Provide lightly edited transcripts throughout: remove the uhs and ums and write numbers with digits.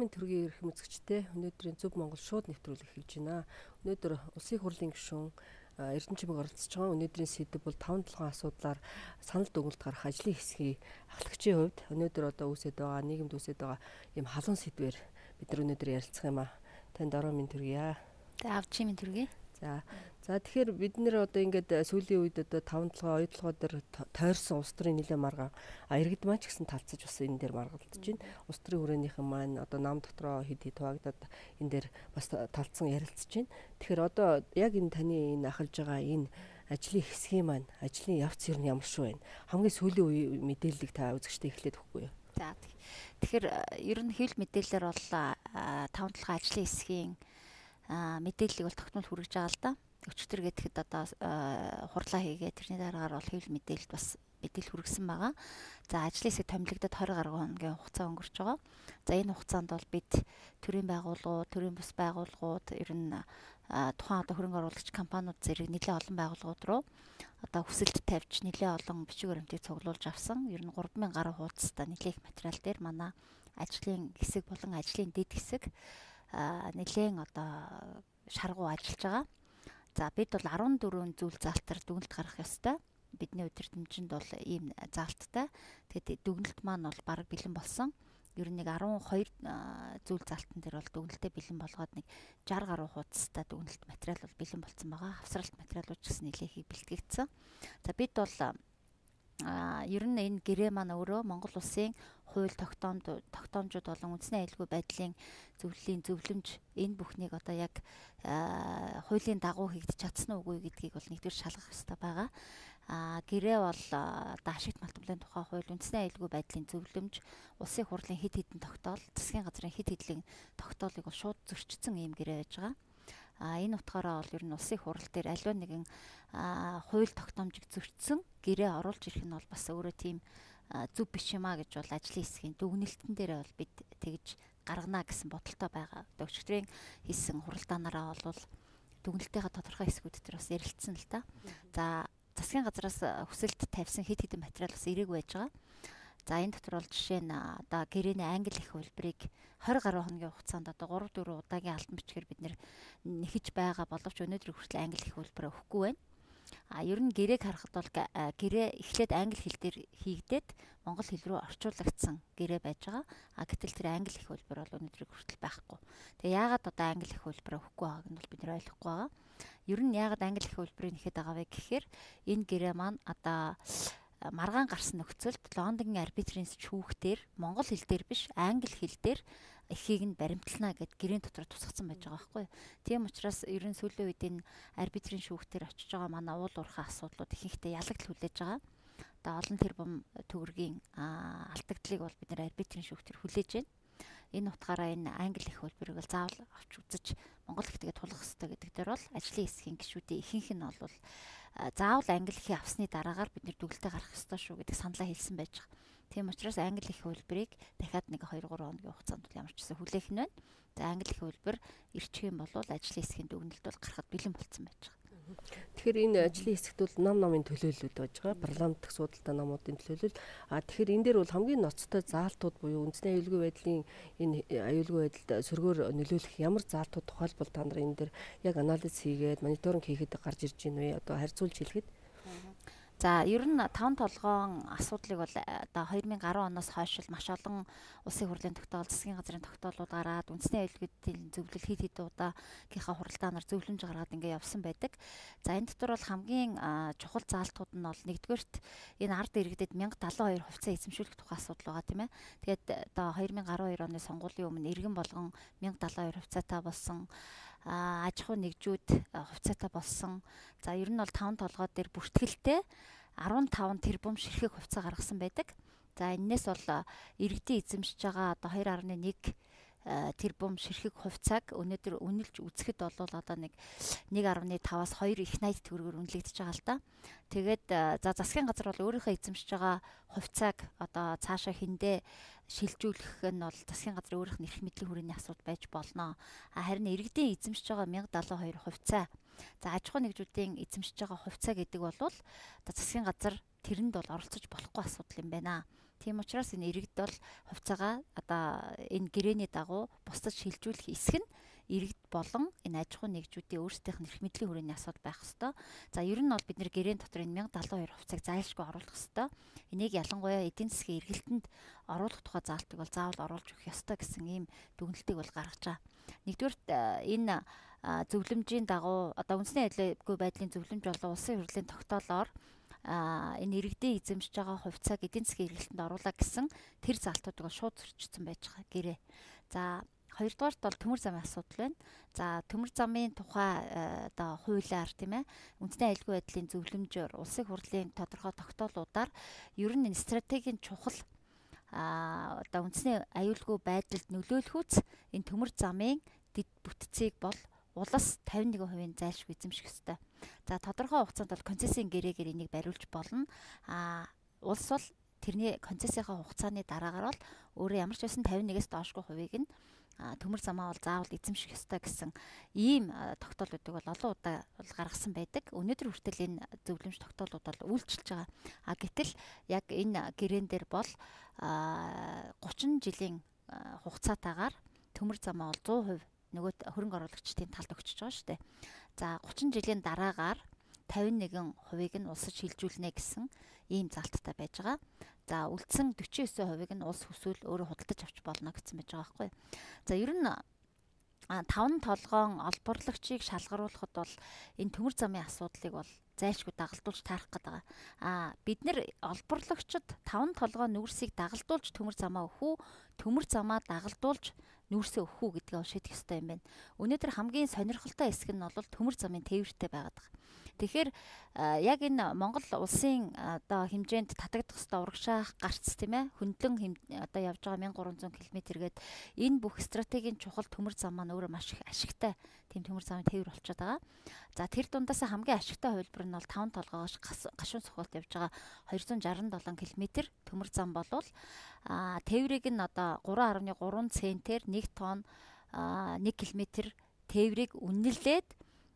Орон минь төргийн эрхэм үзэгчдээ, өнөөдрийн Зөв Монгол шууд нэвтрүүлэг эхэлж байна. Өнөөдөр Улсын хурлын гишүүн Эрдэнэ чимэг оролцож байгаа. Өнөөдрийн сэдэв бол 5 толгойн асуудлаар санал дүгнэлт гаргах ажлын хэсгийн ахлагчийн хувьд өнөөдөр одоо үүсэт байгаа, нийгэмд үүсэт байгаа ийм халуун сэдвээр бид нар өнөөдөр ярилцах юм аа. Танд орон минь төргийа. За, авчийн минь төргий. За, тэгэхээр бид нэр одоо ингээд сүүлийн үед одоо 5 толгой, оюу толгой дээр тойрсон улс төрийн нэлээд маргаан, а иргэд маань ч гэсэн талцаж бас энэ дээр маргалдаж байна. Улс төрийн хүрээнийхэн маань одоо нам дотроо хэд хэд хуваагдаад энэ дээр бас талцсан ярилцж байна. Тэгэхээр одоо яг энэ таны энэ ахалж байгаа энэ ажлын хэсгийн маань ажлын явц ер нь ямар шүү байна? Хамгийн сүүлийн үеийн мэдээллийг та үзэгчдэд эхлээд өгөхгүй юу? За, тэгэхээр ер нь хэвлэл мэдээлэлээр бол 5 толгой ажлын хэсгийн мэдээллийг бол тогтмол хүргэж байгаа л да. Өчигдөр гэхэд одоо хурлаа хийгээ тэрний дараагаар бол хэвлэл мэдээлэлд бас мэдээлэл хүргэсэн байгаа. За, ажлын хэсэг томилогдоод 20 гаруй хоногийн хугацаа өнгөрч байгаа. За, энэ хугацаанд бол бид төрийн байгууллагууд, төрийн бус байгууллагууд, ер нь тухайн одоо хөрөнгө оруулагч компаниуд зэрэг нэлээд олон байгууллагууд руу одоо хүсэлт тавьж нэлээд олон бичиг баримтыг цуглуулж авсан. Ер нь 3000 гаруй хуудастай нэлээд их материал дээр манай ажлын хэсэг болон ажлын дэд хэсэг нэлээд одоо шаргуу ажиллаж байгаа. За, бид бол 14 зүйл заалтаар дүгнэлт гаргах ёстой. Бидний удирдамжинд бол ийм заалттай. Тэгээд дүгнэлт маань бол бараг бэлэн болсон. Ер нь нэг 12 зүйл заалтан дээр бол дүгнэлтээ бэлэн болгоод нэг 60 гаруй хуудастай дүгнэлт материал бол бэлэн болсон байгаа. Хавсралт материалууд ч гэсэн нэлээхийг бэлтгэгдсэн. За, бид бол ер нь энэ гэрээ маань өөрөө Монгол улсын хууль тогтоомжууд болон үндэсний аюулгүй байдлын зөвлөлийн зөвлөмж энэ бүхнийг одоо яг хуулийн дагуу хийгдэж чадсан уугүй гэдгийг бол нэгдүгээр шалгах ёстой байгаа. Гэрээ бол одоо ашигт малтмлын тухай хууль, үндэсний аюулгүй байдлын зөвлөмж, улсын хурлын хэд хэдэн тогтоол, засгийн газрын хэд хэдэн тогтоолыг бол шууд зөрчсөн ийм гэрээ байж байгаа. Энэ утгаараа бол ер нь улсын хурал дээр аливаа нэгэн хууль тогтоомжийг зөрчсөн гэрээ оруулж ирэх нь бол бас өөрөө тийм зөв биш юм а гэж бол ажлын хэсгийн дүгнэлтэн дээр бол бид тэгж гаргана гэсэн бодолтой байгаа. Одоо өчигдрийн хийсэн хуралдаанаараа бол дүгнэлтийнхаа тодорхой хэсгүүд дээр бас ярилцсан л та. За, засгийн газраас хүсэлт тавьсан хэд хэдэн материал бас ирээгүй байж байгаа. За, энэ дотор бол жишээ нь одоо гэрээний англи их хувилбарыг 20 гаруй хоногийн хугацаанд одоо 3 4 удаагийн алтан бичгээр бид нэр нэхэж байгаа боловч өнөөдөр хүртэл англи их хувилбараа өгөхгүй байна. Ер нь гэрээг харахад бол гэрээ эхлээд англи хэл дээр хийгдээд монгол хэл рүү орчуулагдсан гэрээ байж байгаа. Гэтэл тэр англи их хувилбар бол өнөөдөр хүртэл байхгүй. Тэгээ яагаад одоо англи их хувилбараа өгөхгүй байгааг нь бол бид нэр ойлгохгүй байгаа. Ер нь яагаад англи их хувилбарыг нэхэд байгаа вэ гэхээр энэ гэрээ маань одоо маргаан гарсан нөхцөлд Лондонгийн арбитрийн шүүхтэр монгол хэл дээр биш англи хэл дээр эхийг нь баримтлана гэд гэрийн дотор тусгацсан байж байгаа байхгүй. Тийм учраас ер нь сүүлийн үед энэ арбитрийн шүүхтэр очиж байгаа манай уул уурхай асуудлууд ихэнхдээ ялагдал хүлээж байгаа. Одоо олон тэрбум төгрөгийн алдагдлыг бол бид нэр арбитрийн шүүхтэр хүлээж байна. Энэ утгаараа энэ англи их хувилбарыг бол заавал авч үзэж монгол хэлтэйгээ тулгах ёстой гэдэг дээр бол ажлын хэсгийн гишүүдийн ихэнх нь бол заавал англи хэл авсны дараагаар бид нэр дүгэлтээ гаргах ёстой шүү гэдэг саналаа хэлсэн байж байгаа. Тийм учраас англи их хувилбарыг дахиад нэг 2 3 хоногийн хугацаанд ямар ч гэсэн хүлээх нь байна. За, англи их хувилбар ирчих юм бол ажлын хэсгийн дүгнэлт бол гарахад бэлэн болцсон байж байгаа. Тэгэхээр энэ ажлын хэсэгт бол нам намын төлөөллүүд байж байгаа. Парламент дэх судалтай намуудын төлөөлөл. Тэгэхээр энэ дээр бол хамгийн ноцтой заалтууд буюу үндэсний аюулгүй байдлын энэ аюулгүй байдалд сөргөөр нөлөөлөх ямар заалтууд тухайлбал та нар энэ дээр яг анализ хийгээд мониторинг хийхэд гарч ирж байна вэ? Одоо харьцуулж хэлэхэд. За, ер нь 5 толгоон асуудлыг бол одоо 2010 оноос хойш л маш олон улсын хурлын тогтоол, засгийн газрын тогтоолууд гараад үндэсний аюулгүй зөвлөл хэд хэд удаагийнхаа хуралдаанаар зөвлөмж гаргаад ингээ явсан байдаг. За, энэ дотор бол хамгийн чухал заалтууд нь бол нэгдүгээрт энэ ард иргэдэд 1072 хувьцаа эзэмшүүлэх тухай асуудал байгаа, тийм ээ. Тэгээд одоо 2012 оны сонгуулийн өмнө иргэн болгон 1072 хувьцаатай болсон, аж ахуй нэгжүүд хувьцаатай болсон. За, ер нь бол 5 толгой дээр бүртгэлтэй 15 тэрбум ширхэг хувьцаа гаргасан байдаг. За, энээс бол иргэдийн эзэмшиж байгаа одоо 2.1 тэрбум ширхэг хувьцааг өнөөдөр үнэлж үзэхэд бол одоо нэг 1.5-аас 2 их 80 төгрөгөөр үнэлэгдэж байгаа л да. Тэгээд за, засгийн газар бол өөрийнхөө эзэмшиж байгаа хувьцааг одоо цаашаа хэндээ шилжүүлэх нь бол засгийн газрын өөрийнх нь эрх мэдлийн хүрээний асуудал байж болно. Харин иргэдийн эзэмшиж байгаа 1072 хувьцаа, за, аж ахуйн нэгжүүдийн эзэмшиж байгаа хувьцаа гэдэг бол одоо засгийн газар тэрэнд бол оролцож болохгүй асуудал юм байна. Тийм учраас энэ иргэд бол хувьцаагаа одоо энэ гэрээний дагуу бусдад шилжүүлэх эсэх нь иргэд болон энэ аж ахуйн нэгжүүдийн өөрсдийнх нь эрх мэдлийн хүрээний асуудал байх ёстой. За ер нь бол бид нэр гэрээн дотор энэ 1072 хувьцааг зайлшгүй оруулах ёстой. Энийг ялангуяа эдийн засгийн эргэлтэнд оруулах тухай заалтыг бол заавал оруулж өгөх ёстой гэсэн ийм дүгнэлтийг бол гаргаж байгаа. Нэгдүгээрт энэ зөвлөмжийн дагуу одоо үндэсний аюулгүй байдлын зөвлөмж болон улсын хурлын тогтоолоор энэ иргэдийн эзэмшиж байгаа хувьцааг эдийн засгийн эргэлтэнд оруулаа гэсэн тэр заалтуудыг бол шууд зөрчсөн байж байгаа гэрээ. За хоёрдугаарт бол төмөр замын асуудал байна. За төмөр замын тухай одоо хуулиар тийм үндэсний аюулгүй байдлын зөвлөмжөөр улсын хурлын тодорхой тогтоолуудаар ер нь энэ стратегийн чухал одоо үндэсний аюулгүй байдалд нөлөөлөхүүц энэ төмөр замын дэд бүтцийг бол улс 51% зайлшгүй эзэмших ёстой. За тодорхой хугацаанд бол концессийн гэрээгээр энийг бариулж болно. Улс бол тэрний концессийнхаа хугацааны дараагаар бол өөрөө ямар ч байсан 51-ээс доошгүй хувийг нь төмөр замаа бол заавал эзэмших ёстой гэсэн ийм тогтоолуудыг бол олон удаа бол гаргасан байдаг. Өнөөдөр хүртэл энэ зөвлөмж тогтоолууд бол үйлчилж байгаа. Гэтэл яг энэ гэрээн дээр бол 30 жилийн хугацаатаагаар төмөр замаа бол 100% нөгөө хөрөнгө оруулагчдын талд өгчөж байгаа шүү дээ. За 30 жилийн дараагаар 51%-ыг нь улсад шилжүүлнэ гэсэн ийм залттай байж байгаа. За үлдсэн 49%-ыг нь улс хүсвэл өөрөө худалдаж авч болно гэсэн байж байгаа байхгүй. За ер нь таван толгоон олборлогчийг шалгаруулахад бол энэ төмөр замын асуудлыг бол зайлшгүй дагалдуулж таарах гэдэг байгаа. Бид нэр олборлогчид таван толгой нүүрсийг дагалдуулж төмөр замаа өгөх үү, төмөр замаа дагалдуулж нүүрсээ өгөх үү гэдгийг шийдэх ёстой юм байна. Өнөөдөр хамгийн сонирхолтой хэсэг нь бол төмөр замын тээвэртэй байгаад байгаа. Тэгэхээр яг энэ Монгол улсын одоо хэмжээнд татагдах ёстой урагшаах гарц тийм хөндлөн одоо явж байгаа 1300 км гээд энэ бүх стратегийн чухал төмөр зам маань өөрөө маш их ашигтай тийм төмөр замын тээвэр болчиход байгаа. За тэр дундаас хамгийн ашигтай хувилбар нь бол таван толгоогоос гашуун сохиолт явж байгаа 267 км төмөр зам болвол тээврийг нь одоо 3.3 центээр 1 тонн 1 км тээврийг үнэлээд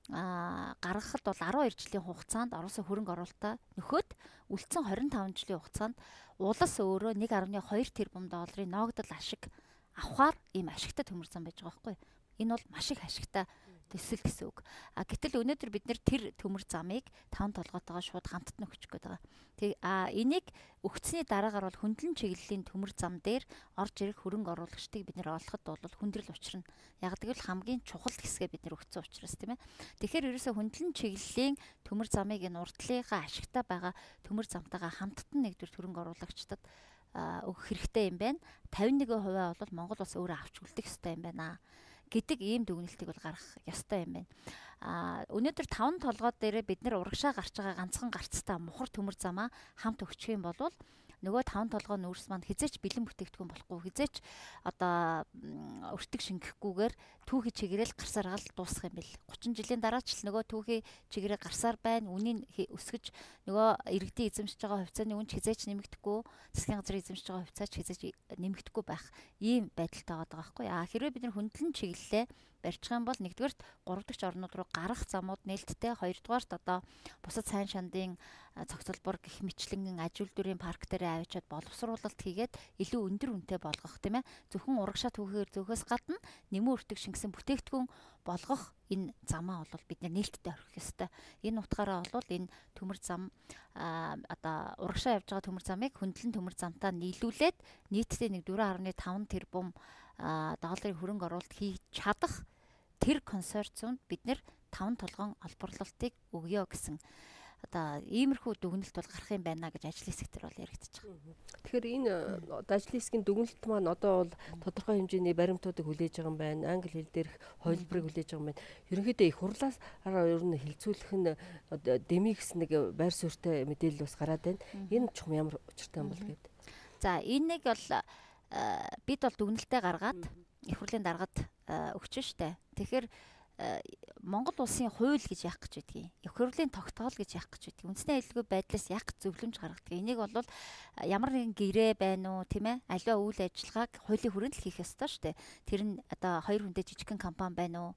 гаргахад бол 12 жилийн хугацаанд оруулсан хөрөнгө оруулалтаа нөхөөд үлдсэн 25 жилийн хугацаанд улс өөрөө 1.2 тэрбум долларын ноогдол ашиг авахар ийм ашигтай төмөр зам байж байгаа байхгүй. Энэ бол маш их ашигтай төсөл гэсэн үг. Гэтэл өнөөдөр бид нэр тэр төмөр замыг таван толгойтойгоо шууд хамтд нь өгчих гээд байгаа. Тэг энийг өгцсөний дараагаар бол хөндлөн чиглэлийн төмөр зам дээр орж ирэх хөрөнгө оруулагчдыг бид нэр олоход бол хүндрэл учрна. Яг гэвэл хамгийн чухал хэсгээ бид нэр өгцөн учраас тийм. Тэгэхээр ерөөсөө хөндлөн чиглэлийн төмөр замыг энэ урдлынхаа ашигтай байгаа төмөр замтайгаа хамтд нь нэгдүгээр хөрөнгө оруулагчдад өгөх хэрэгтэй юм байна. 51% бол Монгол улс өөрөө авч үлдэх ёстой юм байна гэдэг ийм дүгнэлтийг бол гаргах ёстой юм байна. Өнөөдөр таван толгой дээрээ бид нэр урагшаа гарч байгаа ганцхан гарцтай мухар төмөр замаа хамт өгчих юм бол нөгөө таван толгой нүүрс маань хизээч бэлэн бүтээгдэхүүн болохгүй, хизээч одоо өртөг шингэхгүйгээр түүхий чигээрэл гарсаар гал дуусах юм бэл. 30 жилийн дараа ч л нөгөө түүхий чигээрээ гарсаар байна. Үнийн өсгөж нөгөө иргэдийн эзэмшиж байгаа хувьцааны үн ч хизээч нэмэгдэхгүй, засгийн газрын эзэмшиж байгаа хувьцаа ч хизээч нэмэгдэхгүй байх ийм байдалтай байгаа байхгүй. Хэрвээ бид нар хөндлөн чиглэлээ барьчих юм бол нэгдүгээрт 3 дахь орнууд руу гарах замууд нээлттэй, хоёрдугаарт одоо бусад сайн шандын цогцолбор гэх мэтлэн аж үйлдвэрийн парк дээр авчиад боловсруулалт хийгээд илүү өндөр үнэтэй болгох тийм зөвхөн урагшаа түүхээр зөөхөөс гадна нэмэн өртөг шингэсэн бүтээгдэхүүн болгох энэ замаа бол бид нээлттэй орхих ёстой. Энэ утгаараа бол энэ төмөр зам одоо урагшаа явж байгаа төмөр замыг хөндлөн төмөр замтаа нийлүүлээд нийтдээ нэг 4.5 тэрбум долларын хөрөнгө оруулалт хийж чадах тэр консорциумд бид нэр таван толгоон олборлолтыг өгье гэсэн одоо иймэрхүү дүгнэлт бол гарах юм байна гэж ажлын хэсэг төр бол яригдчих байгаа. Тэгэхээр энэ ажлын хэсгийн дүгнэлт маань одоо бол тодорхой хэмжээний баримтуудыг хүлээж байгаа юм байна. Англи хэл дээрх хувилбарыг хүлээж байгаа юм байна. Ерөнхийдөө их хурлаас ер нь хилцүүлэх нь дэмий гэсэн нэг байр суурьтай мэдээлэл бас гараад байна. Энэ чухам ямар учиртай юм бол гээд. За энэ нэг бол бид бол дүгнэлтээ гаргаад их хурлын даргад өгч штэ. Тэгэхээр Монгол улсын хууль гэж яах гэж байдгийг, их хурлын тогтоол гэж яах гэж байдгийг, үндэсний аюулгүй байдлаас яах гэж зөвлөмж гаргадаг. Энийг бол ямар нэгэн гэрээ байна уу, тийм аливаа үйл ажиллагааг хуулийн хүрээнд л хийх ёстой шүү дээ. Тэр нь одоо хоёр хүнтэй жижигхэн компани байна уу,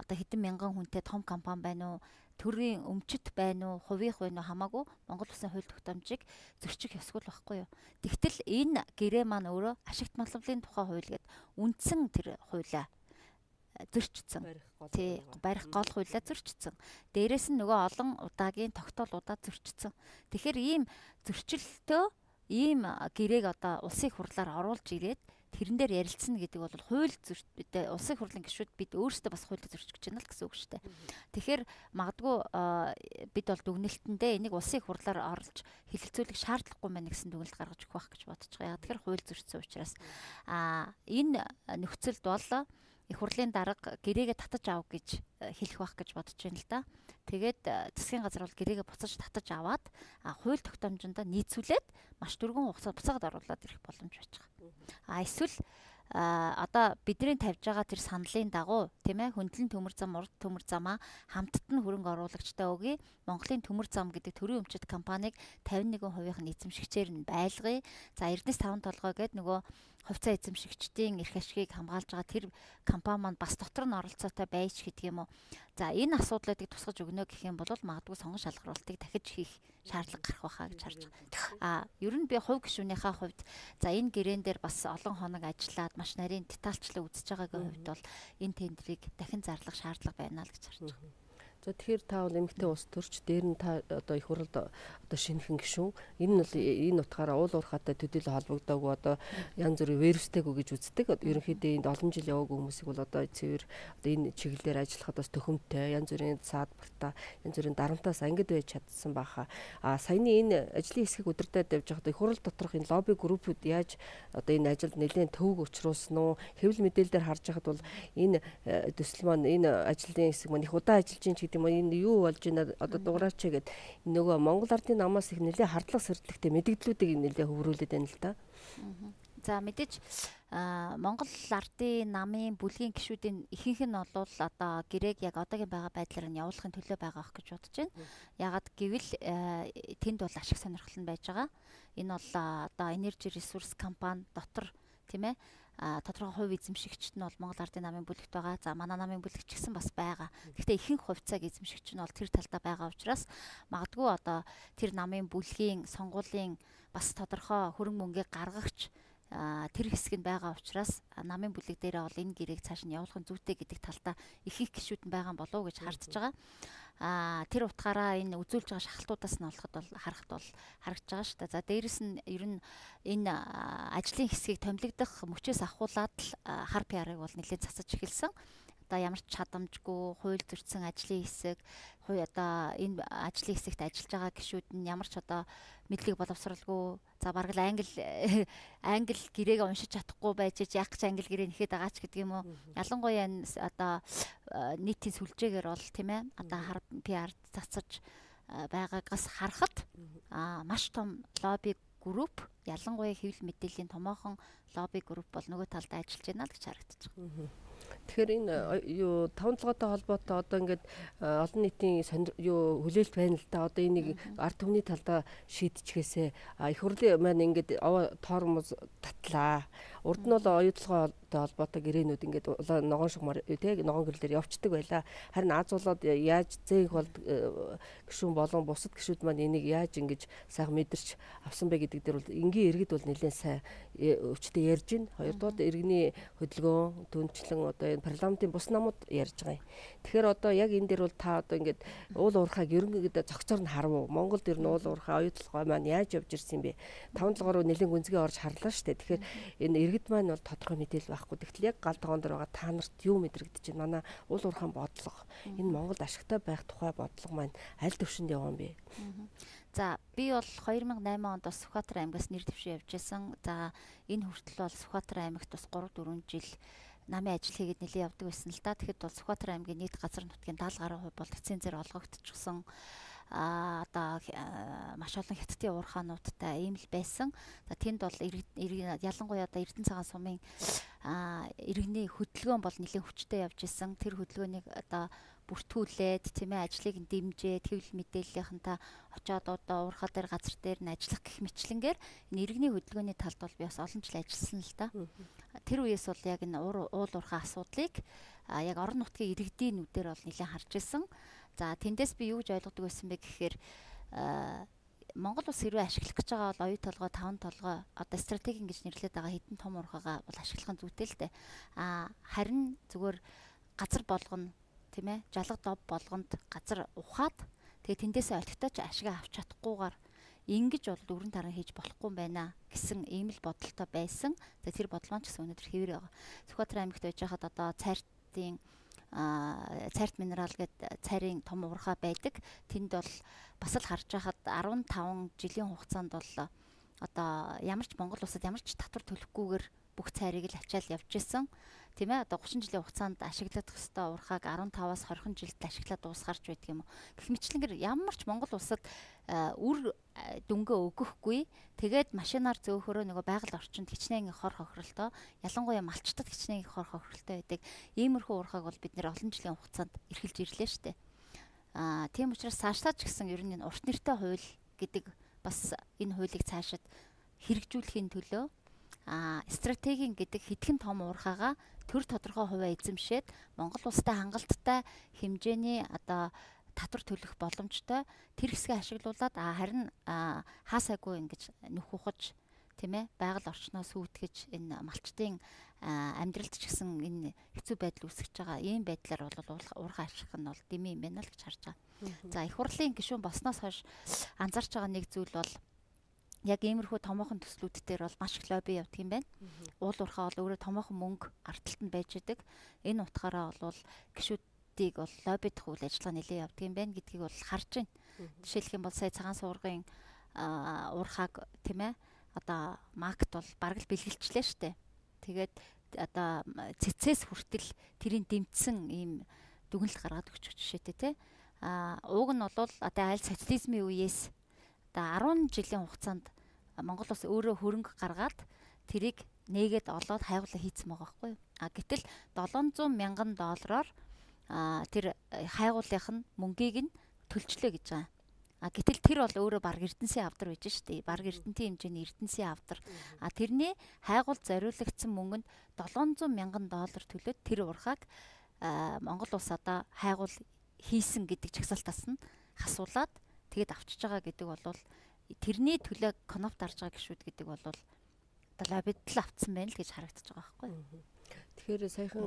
Одоо хэдэн мянган хүнтэй том компани байна уу, төрийн өмчт байна уу, хувийнх байна уу хамаагүй Монгол Улсын хууль тогтоомжийг зөрчих ёсгүй л байхгүй юу. Тэгтэл энэ гэрээ маань өөрөө ашигт маллавлын тухай хууль гээд үндсэн тэр хуулиа зөрчсөн. Тий, барих гол хуулиа зөрчсөн. Дээрээс нь нөгөө олон удаагийн тогтоол удаа зөрчсөн. Тэгэхээр ийм зөрчилтөө ийм гэрээг одоо улсын хурлаар оруулж ирээд тэрэн дээр ярилцсан гэдэг бол хууль зөрчтэй улсын хурлын гишүүд бид өөрсдөө бас хуулийг зөрчих гэж байна л гэсэн үг шүү дээ. Тэгэхээр магадгүй бид бол дүгнэлтэндээ энийг улсын хурлаар оруулж хэлэлцүүлэх шаардлагагүй байна гэсэн дүгнэлт гаргаж өгөх байх гэж бодож байгаа. Тэгэхээр хууль зөрчсөн учраас энэ нөхцөлд бол их хурлын дарга гэрээгээ татаж ав гэж хэлэх байх гэж бодож байна л да. Тэгээд засгийн газар бол гэрээгээ буцаж татаж аваад хууль тогтоомжиндоо нийцүүлээд маш дөрвөн хугацаа буцаагаад оруулаад ирэх боломж байж байгаа. А эсвэл одоо бидний тавьж байгаа тэр саналын дагуу, тийм ээ, хөндлөн төмөр зам, урд төмөр замаа хамтд нь хөрөнгө оруулагчтай өгье. Монголын төмөр зам гэдэг төрийн өмчит компанийг 51% нь эзэмшигчээр нь байлгая. За Эрдэнэс таван толгой гээд нөгөө хувьцаа эзэмшигчдийн эрх ашигыг хамгаалж байгаа тэр компани маань бас дотор нь оролцоотой байж гэдэг юм уу. За энэ асуудлуудыг тусгаж өгнө гэх юм бол магадгүй сонгон шалгаруултыг дахиж хийх шаардлага гарах байхаа гэж харж байгаа. А ер нь би хувь гишүүнийхээ хувьд за энэ гэрээн дээр бас олон хоног ажиллаад маш нарийн детальчлан үзэж байгаагийн хувьд бол энэ тендрийг дахин зарлах шаардлага байна л гэж харж байгаа. За тэгэхээр та бол эмэгтэй улс төрч, дээр нь та одоо их хурлд одоо шинэхэн гишүүн. Энэ нь бол энэ утгаараа уул уурхайтай төдийлөн холбогдоогүй, одоо янз бүрийн вирустэйгүй гэж үздэг. Ерөнхийдөө энд олон жил яваагүй хүмүүсийг бол одоо цэвэр одоо энэ чиглэлээр ажиллахад бас төхөмтэй, янз бүрийн саадбартаа, янз бүрийн дарамтаас ангид байж чадсан баха. А саяны энэ ажлын хэсгийг удирдаад явж байхад их хурл доторх энэ лобби группүүд яаж одоо энэ ажилд нэлээд төвөг учруулсан уу? Хэвлэл мэдээлэлээр харж байхад бол энэ төсөл маань, энэ ажлын хэсэг маань их удаан ажиллаж чинь гэдэг юм уу, энэ юу болж байна одоо дугаараач гэд нөгөө Монгол Ардын намаас их нэлээд хардлага сэрдлэгтэй мэдгдлүүдийг нэлээд хөврүүлээд байна л да. За мэдээж Монгол Ардын намын бүлгийн гишүүдийн ихэнх нь бол одоо гэрээг яг одоогийн байгаа байдлаар нь явуулахын төлөө байгаа ах гэж бодож байна. Ягаад гэвэл тэнд бол ашиг сонирхол нь байж байгаа. Энэ бол одоо Energy Resource компани дотор, тийм ээ, тодорхой хувь эзэмшигчд нь бол Монгол Ардын намын бүлэгт байгаа. За манай намын бүлэгч гэсэн бас байгаа. Гэхдээ ихэнх хувьцааг эзэмшигч нь бол тэр талдаа байгаа учраас магадгүй одоо тэр намын бүлгийн сонгуулийн бас тодорхой хөрөнгө мөнгийг гаргагч тэр хэсэг нь байгаа учраас намын бүлэг дээрээ бол энэ гэрээг цааш нь явуулах нь зүйтэй гэдэг талдаа ихэнх гишүүд нь байгаа болов уу гэж хардж байгаа. Тэр утгаараа энэ үзүүлж байгаа шахалтуудаас нь олоход бол харахад бол харагдаж байгаа шүү дээ. За дээрэс нь ер нь энэ ажлын хэсгийг томилогдох мөчөөс ахуулаад л хар PR-ыг бол нэлээд цацаж эхэлсэн. Одоо ямар ч чадамжгүй хууль зөрчсөн ажлын хэсэг, одоо энэ ажлын хэсэгт ажиллаж байгаа гишүүд нь ямар ч одоо мэдлэг боловсралгүй, за бараг л англи гэрээг уншиж чадахгүй байж яах гэж англи гэрээ нэхэд байгаа ч гэдэг юм уу. Ялангуяа энэ одоо нийтийн сүлжээгээр бол, тийм ээ, одоо хар PR цацаж байгаагаас харахад маш том лобби групп, ялангуяа хэвлэл мэдээллийн томоохон лобби групп бол нөгөө талд ажиллаж байна л гэж харагдаж байгаа. Тэгэхээр энэ юу таван толгойтой холбоотой одоо ингээд олон нийтийн юу хүлээлт байна л да. Одоо энийг ард түмний талдаа шийдчихээсээ их хурлын маань ингээд тормоз татлаа. Урд нь бол оюутлогоотой холбоотой гэрээнүүд ингээд ногоон шугамар тий ногоон гэрлээр явцдаг байлаа. Харин аз болоод яаж зээх бол гишүүн болон бусад гишүүд маань энийг яаж ингэж сайхан мэдэрч авсан бэ гэдэг дээр бол энгийн иргэд бол нэлээд сайн өвчтөй ярьж байна. Хоёрдугаар иргэний хөдөлгөөн, түнчлэн одоо энэ парламентын бус намууд ярьж байгаа юм. Тэгэхээр одоо яг энэ дээр бол та одоо ингээд уул уурхайг ерөнхийдөө зохицоор нь харав уу? Монголд ер нь уул уурхай, оюутлогоо маань яаж явж ирсэн юм бэ? Таван толгой руу нэлээд гүнзгий орж харлаа шүү дээ. Тэгэхээр энэ иргэд маань бол тодорхой мэдээлэл байхгүй. Тэгтэл яг гал тогоон дээр байгаа та нарт юу мэдрэгдэж байна? Манай уул уурхайн бодлого, энэ Монголд ашигтай байх тухай бодлого маань аль төвшөнд яваа юм бэ? За би бол 2008 онд бас Сүхбаатар аймгаас нэр дэвшин явж байсан. За энэ хүртэл бол Сүхбаатар аймагт бас 3-4 жил намын ажил хийгээд нэлээд явдаг байсан л да. Тэгэхэд бол Сүхбаатар аймгийн нийт газар нутгийн 70 гаруй хувь бол лицензээр олгогдчихсон. Одоо маш олон хятадын уурхаануудтай ийм л байсан. За тэнд бол ялангуяа одоо Эрдэнэ цагаан сумын иргэний хөдөлгөөн бол нэлээд хүчтэй явж исэн. Тэр хөдөлгөөнийг одоо бүртгүүлээд тийм ээ ажлыг нь дэмжээд хэвлэл мэдээллийнхэнтэй очоод одоо уурхай дээр газар дээр нь ажиллах гэх мэтлэнгээр энэ иргэний хөдөлгөөний талд бол би бас олон жил ажилласан л да. Тэр үеэс бол яг энэ уул уурхай асуудлыг яг орон нутгийн иргэдийн нүдээр бол нэлээд харж ирсэн. За тэндээс би юу гэж ойлгодог байсан бэ гэхээр Монгол улс хэрвээ ашиглах гэж байгаа бол оюу толгой, таван толгой одоо стратеги гэж нэрлэдэг байгаа хэдэн том уурхайгаа бол ашиглах нь зүйтэй л дээ. А харин зүгээр газар болгоно тийм ээ жалга дов болгонд газар ухаад тэгээ тэндээсээ олигтой ч ашиг авч чадахгүйгээр ингэж бол өрн таран хийж болохгүй юм байна гэсэн ийм л бодолтой байсан. За тэр бодол маань ч гэсэн өнөөдөр хэвээр байгаа. Сүхбаатар аймагт байж байхад одоо цайртын цайрт минерал гэдэг цайрын том уурхай байдаг. Тэнд бол бас л харж байхад 15 жилийн хугацаанд бол одоо ямар ч Монгол улсад ямар ч татвар төлөхгүйгээр бүх цайрыг л ачаал явж исэн. Тийм ээ одоо 30 жилийн хугацаанд ашиглах ёстой уурхайг 15-аас 20 жилд ашиглаад дуусгарч байдаг юм уу. Гэх мэтлэнгээр ямар ч Монгол улсад үр дүнгээ өгөхгүй. Тэгээд машинаар зөөхөрөө нөгөө байгаль орчинд хичнээн хор хохиролтой, ялангуяа малчтад хичнээн хор хохиролтой байдаг. Иймэрхүү уурхайг бол бид нэр олон жилийн хугацаанд эрхэлж ирлээ штэ. Аа тийм учраас цаашлаа ч гэсэн ер нь энэ урт нэртэй хууль гэдэг бас энэ хуулийг цаашид хэрэгжүүлэхийн төлөө стратегийн гэдэг хэдхэн том уурхайгаа төр тодорхой хувиа эзэмшээд Монгол улстай хангалттай хэмжээний одоо татвар төлөх боломжтой тэр хэсгээ ашиглуулад харин хаасаагүй ингэж нүх ухаж тийм ээ байгаль орчноо сүйтгэж энэ малчдын амьдралд ч гэсэн энэ хэцүү байдал үүсгэж байгаа ийм байдлаар бол уурхай ашиглах нь бол дэмий юм байна л гэж харж байгаа. За их хурлын гишүүн болсноос хойш анзаарч байгаа нэг зүйл бол яг иймэрхүү томоохон төслүүд дээр бол маш их лобби явдаг юм байна. Уул уурхай бол өөрөө томоохон мөнгө арталт нь байж идэг. Энэ утгаараа бол гишүүдийг бол лоббидох үйл ажиллагаа нэлээд явдаг юм байна гэдгийг бол харж байна. Жишээлх юм бол сая цагаан суургын уурхайг тийм ээ одоо маркет бол бараг л бэлгэлчлээ штэ. Тэгээд одоо цэцээс хүртэл тэрийг дэмжсэн ийм дүгнэлт гаргаад өгч жишээтэй тий. Уг нь бол одоо аль социализмын үеэс одоо 10 жилийн хугацаанд Монгол улс өөрөө хөрөнгө гаргаад тэрийг нээгээд олоод хайгуулаа хийцэн байгаа байхгүй юу. А гэтэл 700 мянган доллараар тэр хайгуулынх нь мөнгийг нь төлчлөө гэж байгаа. А гэтэл тэр бол өөрөө бараг Эрдэнэсийн авдар байж штэ. Бараг Эрдэнтийн хэмжээний Эрдэнэсийн авдар. А тэрний хайгуул зориулагдсан мөнгөнд 700 мянган доллар төлөөд тэр уурхайг Монгол улс одоо хайгуул хийсэн гэдэг жагсаалтаас нь хасуулаад тэгээд авчиж байгаа гэдэг бол тэрний төлөө кноп дарж байгаа гişүүд гэдэг бол одоо лоббидл авцсан байна л гэж харагдаж байгаа байхгүй. Тэгэхээр саяхан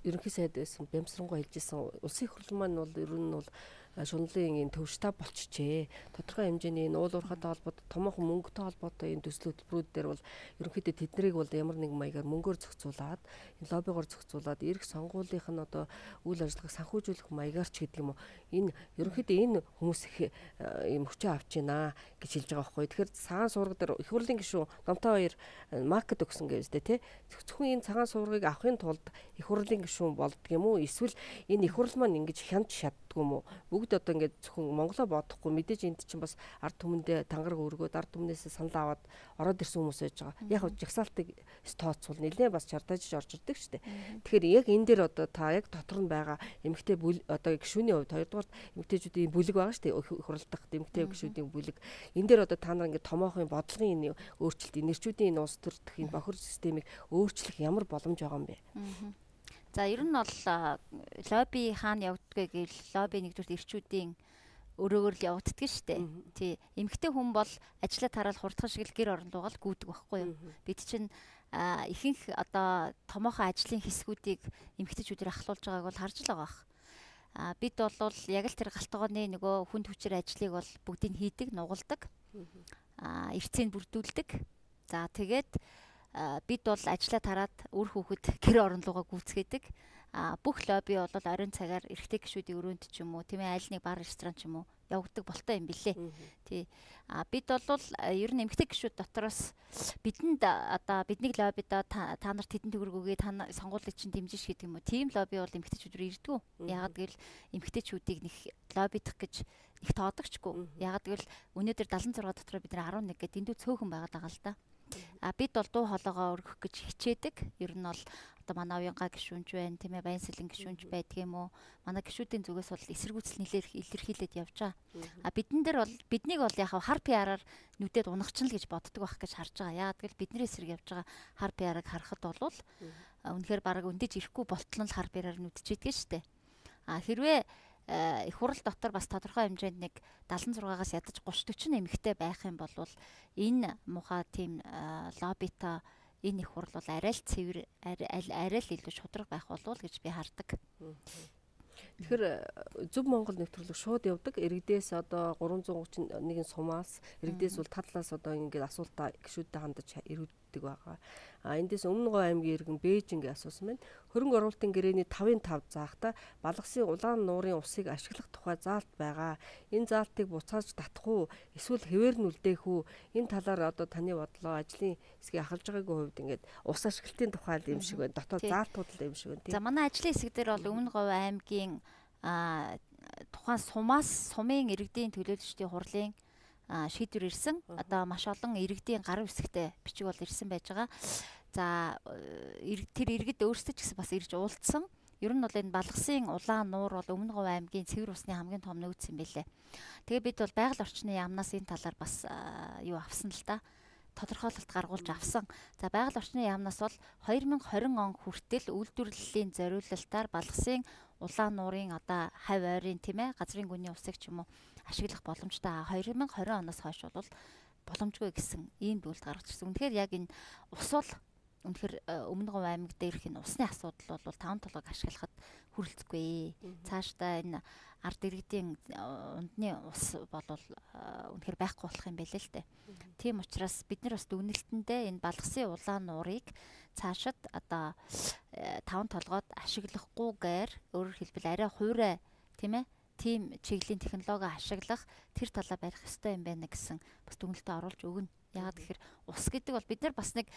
ерөнхий сайд байсан Бямсрангуй хэлж исэн улсын их хурл маань бол ер нь бол шунлын энэ төв штаб болчихжээ. Тодорхой хэмжээний энэ уул уурхайтай холбоотой томоохон мөнгөтэй холбоотой энэ төсөл хөтөлбөрүүд дээр бол ерөнхийдөө тэднийг бол ямар нэгэн маягаар мөнгөөр зохицуулаад энэ лоббигоор зохицуулаад эрх сонгуулийнх нь одоо үйл ажиллагааг санхүүжүүлэх маягаар ч гэдэг юм уу. Энэ ерөнхийдөө энэ хүмүүс их юм хүчээ авч байна гэж хэлж байгаа байхгүй. Тэгэхээр цагаан суурга дээр их хурлын гишүүн Номтой хоёр маркет өгсөн гэж үү те. Зөвхөн энэ цагаан суургийг авахын тулд их хурлын гишүүн болдго юм уу? Эсвэл энэ их хурл маань ингэж хянч чаддгүй юм уу? Бүгд одоо ингээд зөвхөн Монголоо бодохгүй мэдээж энд чинь бас ард түмэндээ тангараг өргөөд ард түмнээс санал аваад ороод ирсэн хүмүүс байж байгаа. Яг жагсаалтыг тооцвол нэлээд бас чардаажж орж ирдэг шүү дээ. Тэгэхээр яг энэ дээр одоо та яг дотор нь байгаа эмэгтэй одоо гишүүний хувьд хоёрдугаар эмэгтэйчүүдийн бүлэг байгаа шүү дээ. Их хурл дахь эмэгтэй гишүүдийн бүлэг. Энэ дээр одоо та нар ингээд томоохон бодлогын энэ өөрчлөлт, нэрчүүдийн энэ улс төр дэх энэ бохир системийг өөрчлөх ямар боломж байгаа юм бэ? За ер нь бол лобби хаана явагддаг вэ гэвэл лобби нэгдүгээр эрчүүдийн өрөөгөр л явагддаг шүү дээ. Тий. Эмэгтэй хүн бол ажлаа тараал хурдхан шиг л гэр орон руугаа л гүйдэг байхгүй юу? Бид чинь ихэнх одоо томоохон ажлын хэсгүүдийг эмэгтэйчүүдээр ахлуулж байгааг бол харж л байгаа бах. Бид бол яг л тэр галтгооны нөгөө хүнд хүчээр ажлыг бол бүгдийг хийдэг, нугалдаг. Эрцийг бүрдүүлдэг. За тэгээд бид бол ажлаа тараад үр хүүхэд гэр орон руугаа гүйцгээдэг. Бүх лобби бол оройн цагаар эрэгтэй гишүүдийн өрөөнд ч юм уу, тийм ээ аль нэг бар ресторан ч юм уу явагддаг болтой юм билээ. Тий. Бид бол ер нь эмэгтэй гишүүд дотроос бидэнд одоо бидний лоббидоо та нарт хэдэн төгрөг өгье, та сонгуулийг чинь дэмжиж гэдэг юм уу. Тийм лобби бол эмэгтэйчүүд рүү ирдэггүй. Яагаад гэвэл эмэгтэйчүүдийг нэг лоббидох гэж нэг тоодогчгүй. Яагаад гэвэл өнөөдөр 76 дотроо бид нар 11 гэдэг дэндүү цөөхөн байгаад байгаа л да. Бид бол дуу хоолойгоо өргөх гэж хичээдэг. Ер нь бол Одоо манай оюунга гишүүнч байна, тийм ээ, Баян сэлэн гишүүнч байдаг юм уу? Манай гишүүдийн зүгээс бол эсэргүүцэл нэлээд илэрхийлээд явж байгаа. А бидэн дээр бол биднийг бол яг хар PR-аар нүдэд унахчин л гэж боддог байх гэж харж байгаа. Яагаад гэвэл бидний эсрэг явж байгаа хар PR-ыг харахад бол үнэхээр бараг өндөж ирэхгүй болтол нь хар PR-аар нүдчихэдэг шүү дээ. А хэрвээ их хурал дотор бас тодорхой хэмжээнд нэг 76-аас ядаж 30 40 эмэгтэй байх юм бол энэ муухай тийм лоббитой энэ их хурал бол арай л цэвэр, арай л илүү шударга байх болов уу гэж би хардаг. Тэгэхээр Зөв Монгол нэвтрүүлэг шууд явдаг. Иргэдээс одоо 331 сумаас иргэдээс бол талаас одоо ингээд асуултаа гишүүдтэй хандаж ирүүлдэг байгаа. А эндээс Өмнө Говь аймгийн иргэн Бээжингээ асуусан байна. Хөрөнгө оруулалтын гэрээний 5-ын 5 заахта Балгасын улаан нуурын усыг ашиглах тухай заалт байгаа. Энэ заалтыг буцааж татах уу? Эсвэл хэвээр нь үлдээх үү? Энэ талаар одоо таны бодлоо ажлын хэсгийг ахалж байгаагийн хувьд ингээд ус ашиглалтын тухай юм шиг байна. Дотоод заалтууд л юм шиг байна. За манай ажлын хэсэг дээр бол Өмнө Говь аймгийн тухайн сумаас сумын иргэдийн төлөөлөгчдийн хурлын шийдвэр ирсэн. Одоо маш олон иргэдийн гарын үсгтэй бичиг бол ирсэн байж байгаа. За тэр иргэд өөрсдөө ч гэсэн бас ирж уулзсан. Ер нь бол энэ Балгасын улаан нуур бол Өмнө Говь аймгийн цэвэр усны хамгийн том нөөц юм байлээ. Тэгээ бид бол байгаль орчны яамнаас энэ талаар бас юу авсан л да. Тодорхойлолт гаргуулж авсан. За байгаль орчны яамнаас бол 2020 он хүртэл үйлдвэрлэлийн зориулалтаар Балгасын улаан нуурын одоо хавь ойрын тийм ээ газрын гүний усыг ч юм уу ашиглах боломжтой. 2020 оноос хойш бол боломжгүй гэсэн ийм дүгнэлт гаргаж ирсэн. Үнэхээр яг энэ ус бол үнэхээр Өмнө Говь аймаг дээрх энэ усны асуудал бол таван толгойг ашиглахад хүрэлцэхгүй. Цаашдаа энэ ард иргэдийн ундны ус бол үнэхээр байхгүй болох юм байлээ л дээ. Тийм учраас бид нар бас дүгнэлтэндээ энэ Балгасын улаан нуурыг цаашид одоо таван толгойд ашиглахгүйгээр өөрөөр хэлбэл арай хуурай тийм ээ тийм чиглэлийн технологи ашиглах тэр талаа барих ёстой юм байна гэсэн бас дүгнэлтээ оруулж өгнө. Яагаад гэхээр ус гэдэг бол бид нар бас нэг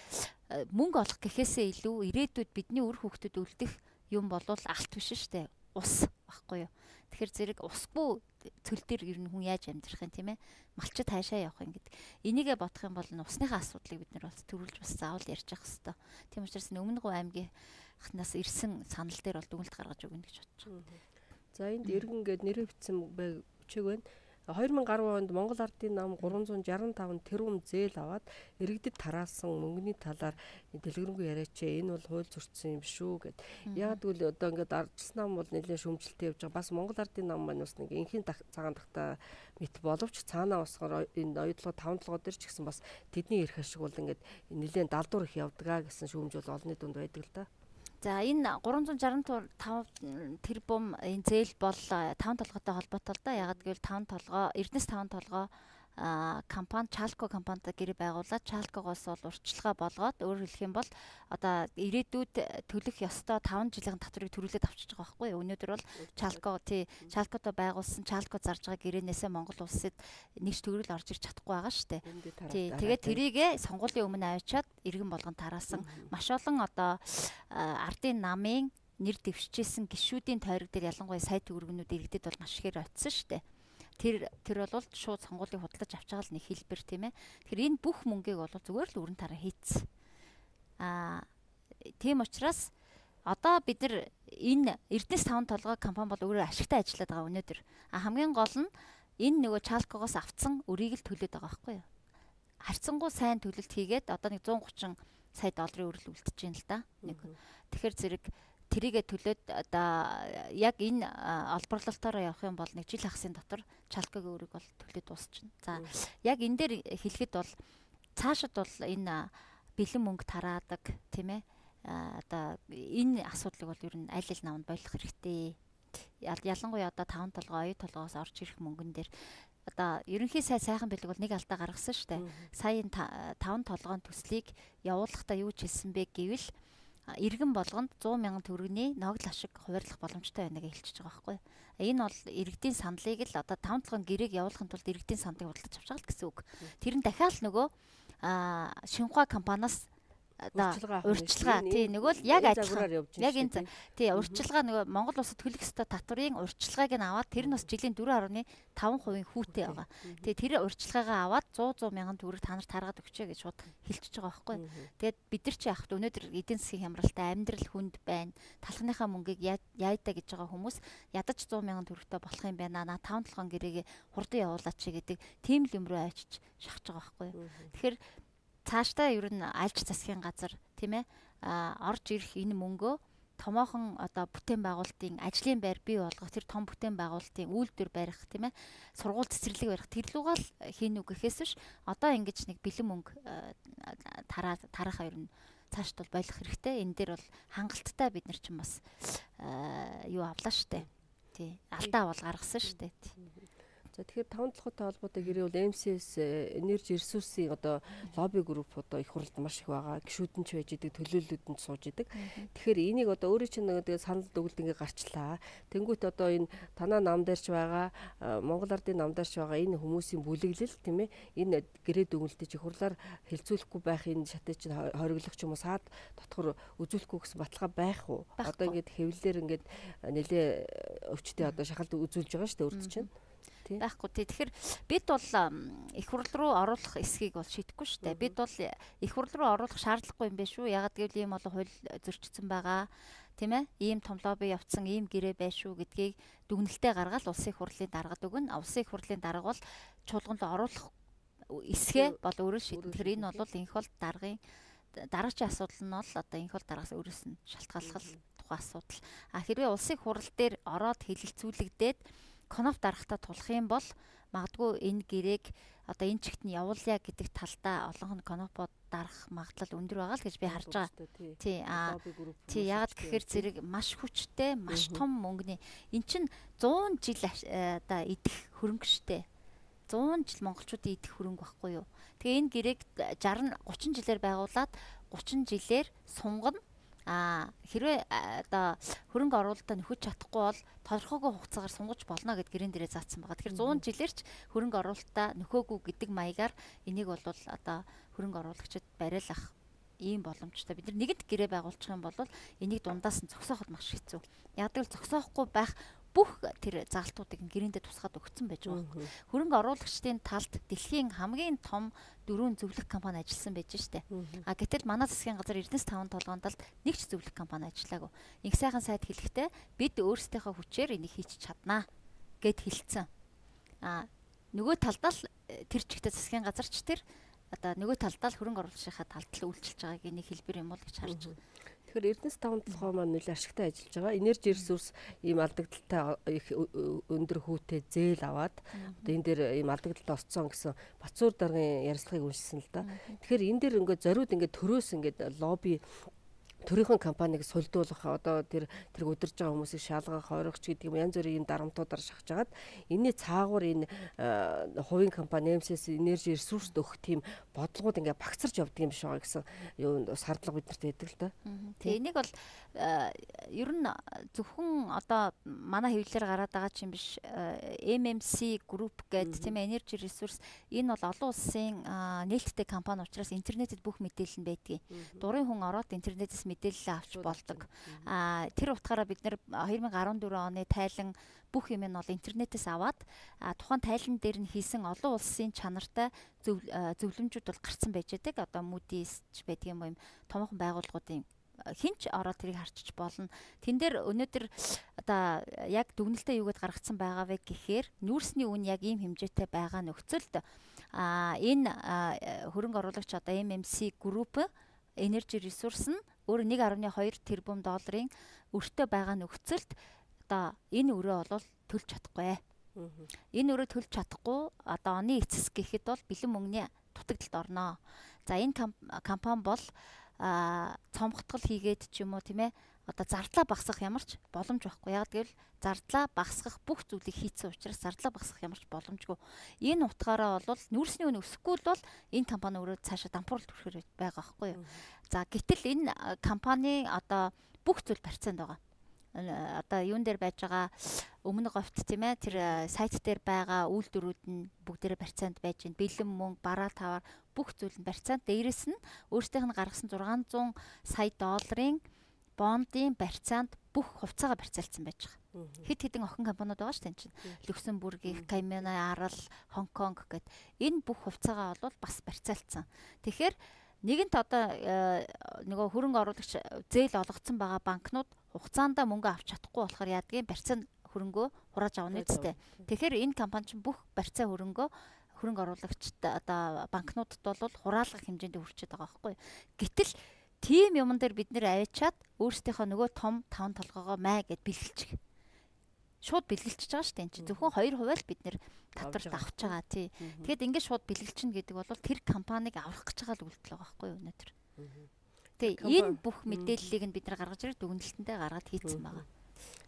мөнгө олох гэхээсээ илүү ирээдүйд бидний үр хүүхдүүд үлдэх юм бол алт биш шүү дээ. Ус багхгүй юу. Тэгэхээр зэрэг усгүй цөл дээр ер нь хүн яаж амьдрах юм тийм ээ. Малчид хаашаа явах юм гэдэг. Энийгээ бодох юм бол усныхаа асуудлыг бид нар бас төрүүлж бас заавал ярьж явах хэвээр. Тийм учраас Өмнө Говь аймгийнхнаас ирсэн санал дээр бол дүгнэлт гаргаж өгнө гэж бодож байна. За энд иргэн гээд нэрээ бичсэн бичиг байна. 2000 гаруй онд Монгол Ардын нам 365 тэрбум зээл аваад иргэдэд тараасан мөнгөний талаар дэлгэрэнгүй яриач. Энэ бол хууль зөрчсөн юм шүү гэд. Яг гэвэл одоо ингээд ардчилсан нам бол нэлээд шүүмжлэлтэй явж байгаа. Бас Монгол Ардын нам маань бас нэг инхийн цагаан тагтаа мэт боловч цаанаа босгоор энэ оюутлогоо таван толгой дээр ч гэсэн бас тэдний эрх ашиг бол ингээд нэлээд далдуур их явдгаа гэсэн шүүмж бол олонний дунд байдаг л да. За энэ 365 тэрбум энэ зээл бол таван толгойтой холбоотой л да. Ягаад гэвэл таван толгой Эрдэнэс таван толгой компани Чалко компанитай гэрээ байгуулад Чалкогоос бол урьдчилгаа болгоод өөрөөр хэлэх юм бол одоо ирээдүйд төлөх ёстой 5 жилийн татварыг төрүүлээд авчиж байгаа байхгүй юу. Өнөөдөр бол Чалко тий Чалкодо байгуулсан Чалко зарж байгаа гэрээнээсээ Монгол улсад нэг ч төгрөл орж ирч чадахгүй байгаа шүү дээ. Тий тэгээд тэрийгэ сонгуулийн өмнө авчиад иргэн болгон тараасан маш олон одоо ардын намын нэр дэвшижсэн гишүүдийн тойрог дээр ялангуяа сая төгрөгнүүд иргэдэд бол маш ихээр очсон шүү дээ. Тэр бол шууд сонгуулийг худалдаж авч байгаа л нэг хэлбэр тийм ээ. Тэгэхээр энэ бүх мөнгийг бол зүгээр л өрн тараа хийцсэн. Тийм учраас одоо бид нар энэ Эрдэнэс таван толгой компани бол өөрөө ашигтай ажиллаад байгаа өнөөдөр. Хамгийн гол нь энэ нөгөө Чалкогоос авцсан өрийг л төлөөд байгаа байхгүй юу? Харьцангуй сайн төлөлт хийгээд одоо нэг 130 сая долларын өрөл үлдэж байна л да. Нэг. Тэгэхээр зэрэг тэрийгэ төлөөд одоо яг энэ олборлолтоороо явах юм бол нэг жил хагасын дотор Чалкогийн өрийг бол төлөөд дуусчихна. За яг энэ дээр хэлэхэд бол цаашид бол энэ бэлэн мөнгө тараадаг тийм ээ. Одоо энэ асуудлыг бол ер нь аль аль намд болох хэрэгтэй. Ялангуяа одоо таван толгой, оюу толгоос орж ирэх мөнгөн дээр одоо ерөнхий сай сайхан бэлэг бол нэг алдаа гаргасан шүү дээ. Сая энэ таван толгойн төслийг явуулахдаа юу ч хэлсэн бэ гэвэл иргэн болгонд 100 мянган төгрөгийн ногдол ашиг хуваарлах боломжтой байна гэж хэлчихэж байгаа байхгүй. Энэ бол иргэдийн саналыг л одоо таван толгойн гэрээг явуулахын тулд иргэдийн саналыг худалдаж авч байгаа л гэсэн үг. Тэр нь дахиад нөгөө Шинхуа компаниас Одоо урьдчилгаа тий нөгөө л яг адилхан яг энэ тий урьдчилгаа нөгөө Монгол улсад төлөх ёстой татварын урьдчилгааг нь аваад тэр нь бас жилийн 4.5% хүүтэй байгаа. Тий тэр урьдчилгаагаа аваад 100 мянган төгрөг та нарт таргаад өгчээ гэж шууд хэлчихэж байгаа байхгүй. Тэгээд бид нар чи яах вэ? Өнөөдөр эдийн засгийн хямралтай амьдрал хүнд байна. Талхныхаа мөнгийг яайдаа гэж байгаа хүмүүс ядаж 100 мянган төгрөгтэй болох юм байна. Наа 5 толгоон гэрээгээ хурдан явуулаач гэдэг тийм л юм руу авчиж шахаж байгаа байхгүй. Тэгэхээр цаашдаа ер нь альж засгийн газар тийм орж ирэх энэ мөнгөө томоохон одоо бүтээн байгуулалтын ажлын байр бий болгох тэр том бүтээн байгуулалтын үйлдвэр барих тийм сургууль цэцэрлэг барих тэр лугаа л хийнү гэхээс биш одоо ингэж нэг бэлэн мөнгө тарахаа ер нь цаашд бол болох хэрэгтэй. Энэ дээр бол хангалттай бид нар чинь бас юу авлаа штэ. Тий. Алдаа бол гаргасан штэ. За тэгэхээр 5 толгойтой холбоотой гэрээ бол MCS Energy Resource-ийн одоо лобби групп одоо их хурлд маш их байгаа. Гишүүд нь ч байж идэг, төлөөллүүд нь сууж идэг. Тэгэхээр энийг одоо өөрийн чинь нэг санал дүгэлт ингээ гарчлаа. Тэнгүүт одоо энэ танаа нам дээр ч байгаа, Монгол Ардын нам дээр ч байгаа энэ хүмүүсийн бүлэглэл тийм энэ гэрээ дүгэлтийг их хурлаар хэлцүүлэхгүй байх энэ шатыг чинь хориглох ч юм уу саад дотгор үзүүлэхгүй гэсэн баталгаа байх уу? Одоо ингээд хэвлэлээр ингээд нэлээ өвчтэй одоо шахалт үзүүлж байгаа шүү дээ өөрт чинь. Байхгүй тий. Тэгэхээр бид бол их хурл руу оруулах эсхийг бол шийдэхгүй шүү дээ. Бид бол их хурл руу оруулах шаардлагагүй юм байна шүү. Ягаад гэвэл ийм олон хууль зөрчигдсөн байгаа. Тийм ийм том лобби явцсан ийм гэрээ байна шүү гэдгийг дүгнэлтээ гаргаад улсын их хурлын даргад өгнө. Улсын их хурлын дарга бол чуулган руу оруулах эсхээ бол өөрөө шийдэн. Тэгэхээр энэ бол инх бол даргын дарагчийн асуудал нь бол одоо инх бол даргаас өөрөөс нь шалтгааллах тухайн асуудал. А хэрвээ улсын их хурал дээр ороод хэлэлцүүлэгдээд коноп дарахтаа тулах юм бол магадгүй энэ гэрээг одоо энэ чигт нь явуулъя гэдэг талдаа олонх нь конопод дарах магадлал өндөр байгаа л гэж би харж байгаа. Тий. Тий, яагаад гэхээр зэрэг маш хүчтэй, маш том мөнгөний эн чинь 100 жил одоо идэх хөрөнгө штэ. 100 жил монголчуудын идэх хөрөнгө байхгүй юу? Тэгээ энэ гэрээг 60 30 жилээр байгуулад 30 жилээр сунгана. Хэрвээ одоо хөрөнгө оруулалтаа нөхөж чадахгүй бол тодорхойгүй хугацаагаар сунгаж болно гэд гэрэн дээрээ заасан байгаа. Тэгэхээр 100 жилээр ч хөрөнгө оруулалтаа нөхөөгүй гэдэг маягаар энийг бол одоо хөрөнгө оруулагчид бариалах ийм боломжтой. Бид нар нэгэнт гэрээ байгуулчих юм бол энийг дундаас нь зогсооход маш хэцүү. Яг л зогсоохгүй байх бүх тэр залтуудыг гэрээндээ тусгаад өгсөн байж байгаа байхгүй. Хөрөнгө оруулагчдын талд дэлхийн хамгийн том 4 зөвлөх компани ажилласан байж штэ. А гэтэл манай засгийн газар Эрдэнэс 5 толгойн талд нэг ч зөвлөх компани ажиллаагүй. Инх сайхан сайд хэлэхдээ бид өөрсдийнхөө хүчээр энийг хийж чаднаа гэд хэлсэн. А нөгөө талдаа л тэр чигтээ засгийн газар ч тэр одоо нөгөө талдаа л хөрөнгө оруулагчийнхаа талд л үйлчилж байгааг нэг хэлбэр юм бол гэж харж байгаа. Тэгэхээр Эрдэнэс 5 толгой маань нэлээд ашигтай ажиллаж байгаа. Energy Resource ийм алдагдaltaй их өндөр хүүтэй зээл аваад одоо энэ дээр ийм алдагдaltaй орцсон гэсэн Батцуур даргын ярилцлагыг уншсан л да. Тэгэхээр энэ дээр ингээд зориуд ингээд төрөөс ингээд лобби төрийнхэн компанийг сулдуулах одоо тэр удирж байгаа хүмүүсийг шалгах, хоригч гэдэг юм янз бүрийн дарамтуудаар шахаж хагаад энэний цаагуур энэ хувийн компани MCS Energy Resource өгөх тийм бодлогууд ингээ багцарч явдаг юм биш байгаа гэсэн юу сардлага биднэрт байдаг л да. Тэгээ энийг бол ер нь зөвхөн одоо манай хэвлэлээр гараад байгаа ч юм биш MMC Group гэдэг тийм Energy Resource энэ бол олон улсын нээлттэй компани учраас интернетэд бүх мэдээлэл нь байдгийг. Дурын хүн ороод интернетээс мэдээлэл авч болдог. Тэр утгаараа бид нэр 2014 оны тайлан бүх юм нь бол интернетээс аваад тухайн тайлан дээр нь хийсэн олон улсын чанартай зөвлөмжүүд бол гарцсан байж байдаг. Одоо Moody's ч байдаг юм томоохон байгууллагуудын хинч ороод тэрийг харчиж болно. Тэн дээр өнөөдөр одоо яг дүгнэлтээ юугээд гаргацсан байгаа вэ гэхээр нүүрсний үн яг ийм хэмжээтэй байгаа нөхцөлд энэ хөрөнгө оруулагч одоо MMC Group Energy Resource нь өөр 1.2 тэрбум долларын өртөө байгаа нөхцөлд одоо энэ өрөө бол төлж чадахгүй. Энэ өрөө төлж чадахгүй одоо оны эцэс гэхэд бол бэлэн мөнгөний дутагдалд орноо. За энэ компани бол цомготгол хийгээд ч юм уу тийм одоо зардлаа багасгах ямар ч боломж байхгүй. Яг гэвэл зардлаа багасгах бүх зүйлийг хийцэн учраас зардлаа багасгах ямар ч боломжгүй. Энэ утгаараа бол нүүрсний үн өсөхгүй л бол энэ компани өөрөө цаашаа дампуурлалт хүрэхээр байгаа байхгүй юу. За гэтэл энэ компани одоо бүх зүйл барьцаанд байгаа. Одоо юун дээр байж байгаа өмнө говьт, тийм ээ, тэр сайт дээр байгаа үйлдвэрүүд нь бүгдээрээ барьцаанд байж байна. Бэлэн мөнгө, бараа тавар бүх зүйл нь барьцаанд. Дээрээс нь өөрсдийнх нь гаргасан 600 сая долларын бондын барьцаанд бүх хувьцаагаа барьцаалцсан байж байгаа. Хэд хэдэн охин компаниуд байгаа шүү дээ энэ чинь. Люксембургийн, Каймена, Арал, Хонконг гэд энэ бүх хувьцаагаа бол бас барьцаалцсан. Тэгэхээр нэгэнт одоо нөгөө хөрөнгө оруулагч зээл олгоцсон байгаа банкнууд хугацаанд мөнгө авч чадахгүй болохоор яадгийн барьцаа хөрөнгөө хурааж авна үстэй. Тэгэхээр энэ компани чинь бүх барьцаа хөрөнгөө хөрөнгө оруулагчд одоо банкнуудад бол хураалгах хэмжээнд хүрчээд байгаа байхгүй. Гэтэл тийм юмн дээр бид нэр аваачаад өөрсдийнхөө нөгөө том таван толгоогоо маа гэд бэлгэлчих. Шууд бэлгэлчихэж байгаа шүү дээ. Энд чинь зөвхөн 2% л бид нэр татварт авч байгаа тий. Тэгэхээр ингээд шууд бэлгэлчихнэ гэдэг бол тэр компанийг аврах гэж байгаа л үйлдэл байгаа байхгүй юу өнөөдөр. Тэгээ энэ бүх мэдээллийг нь бид нар гаргаж ирэх дүгнэлтэндээ гаргаад хийцэн байгаа.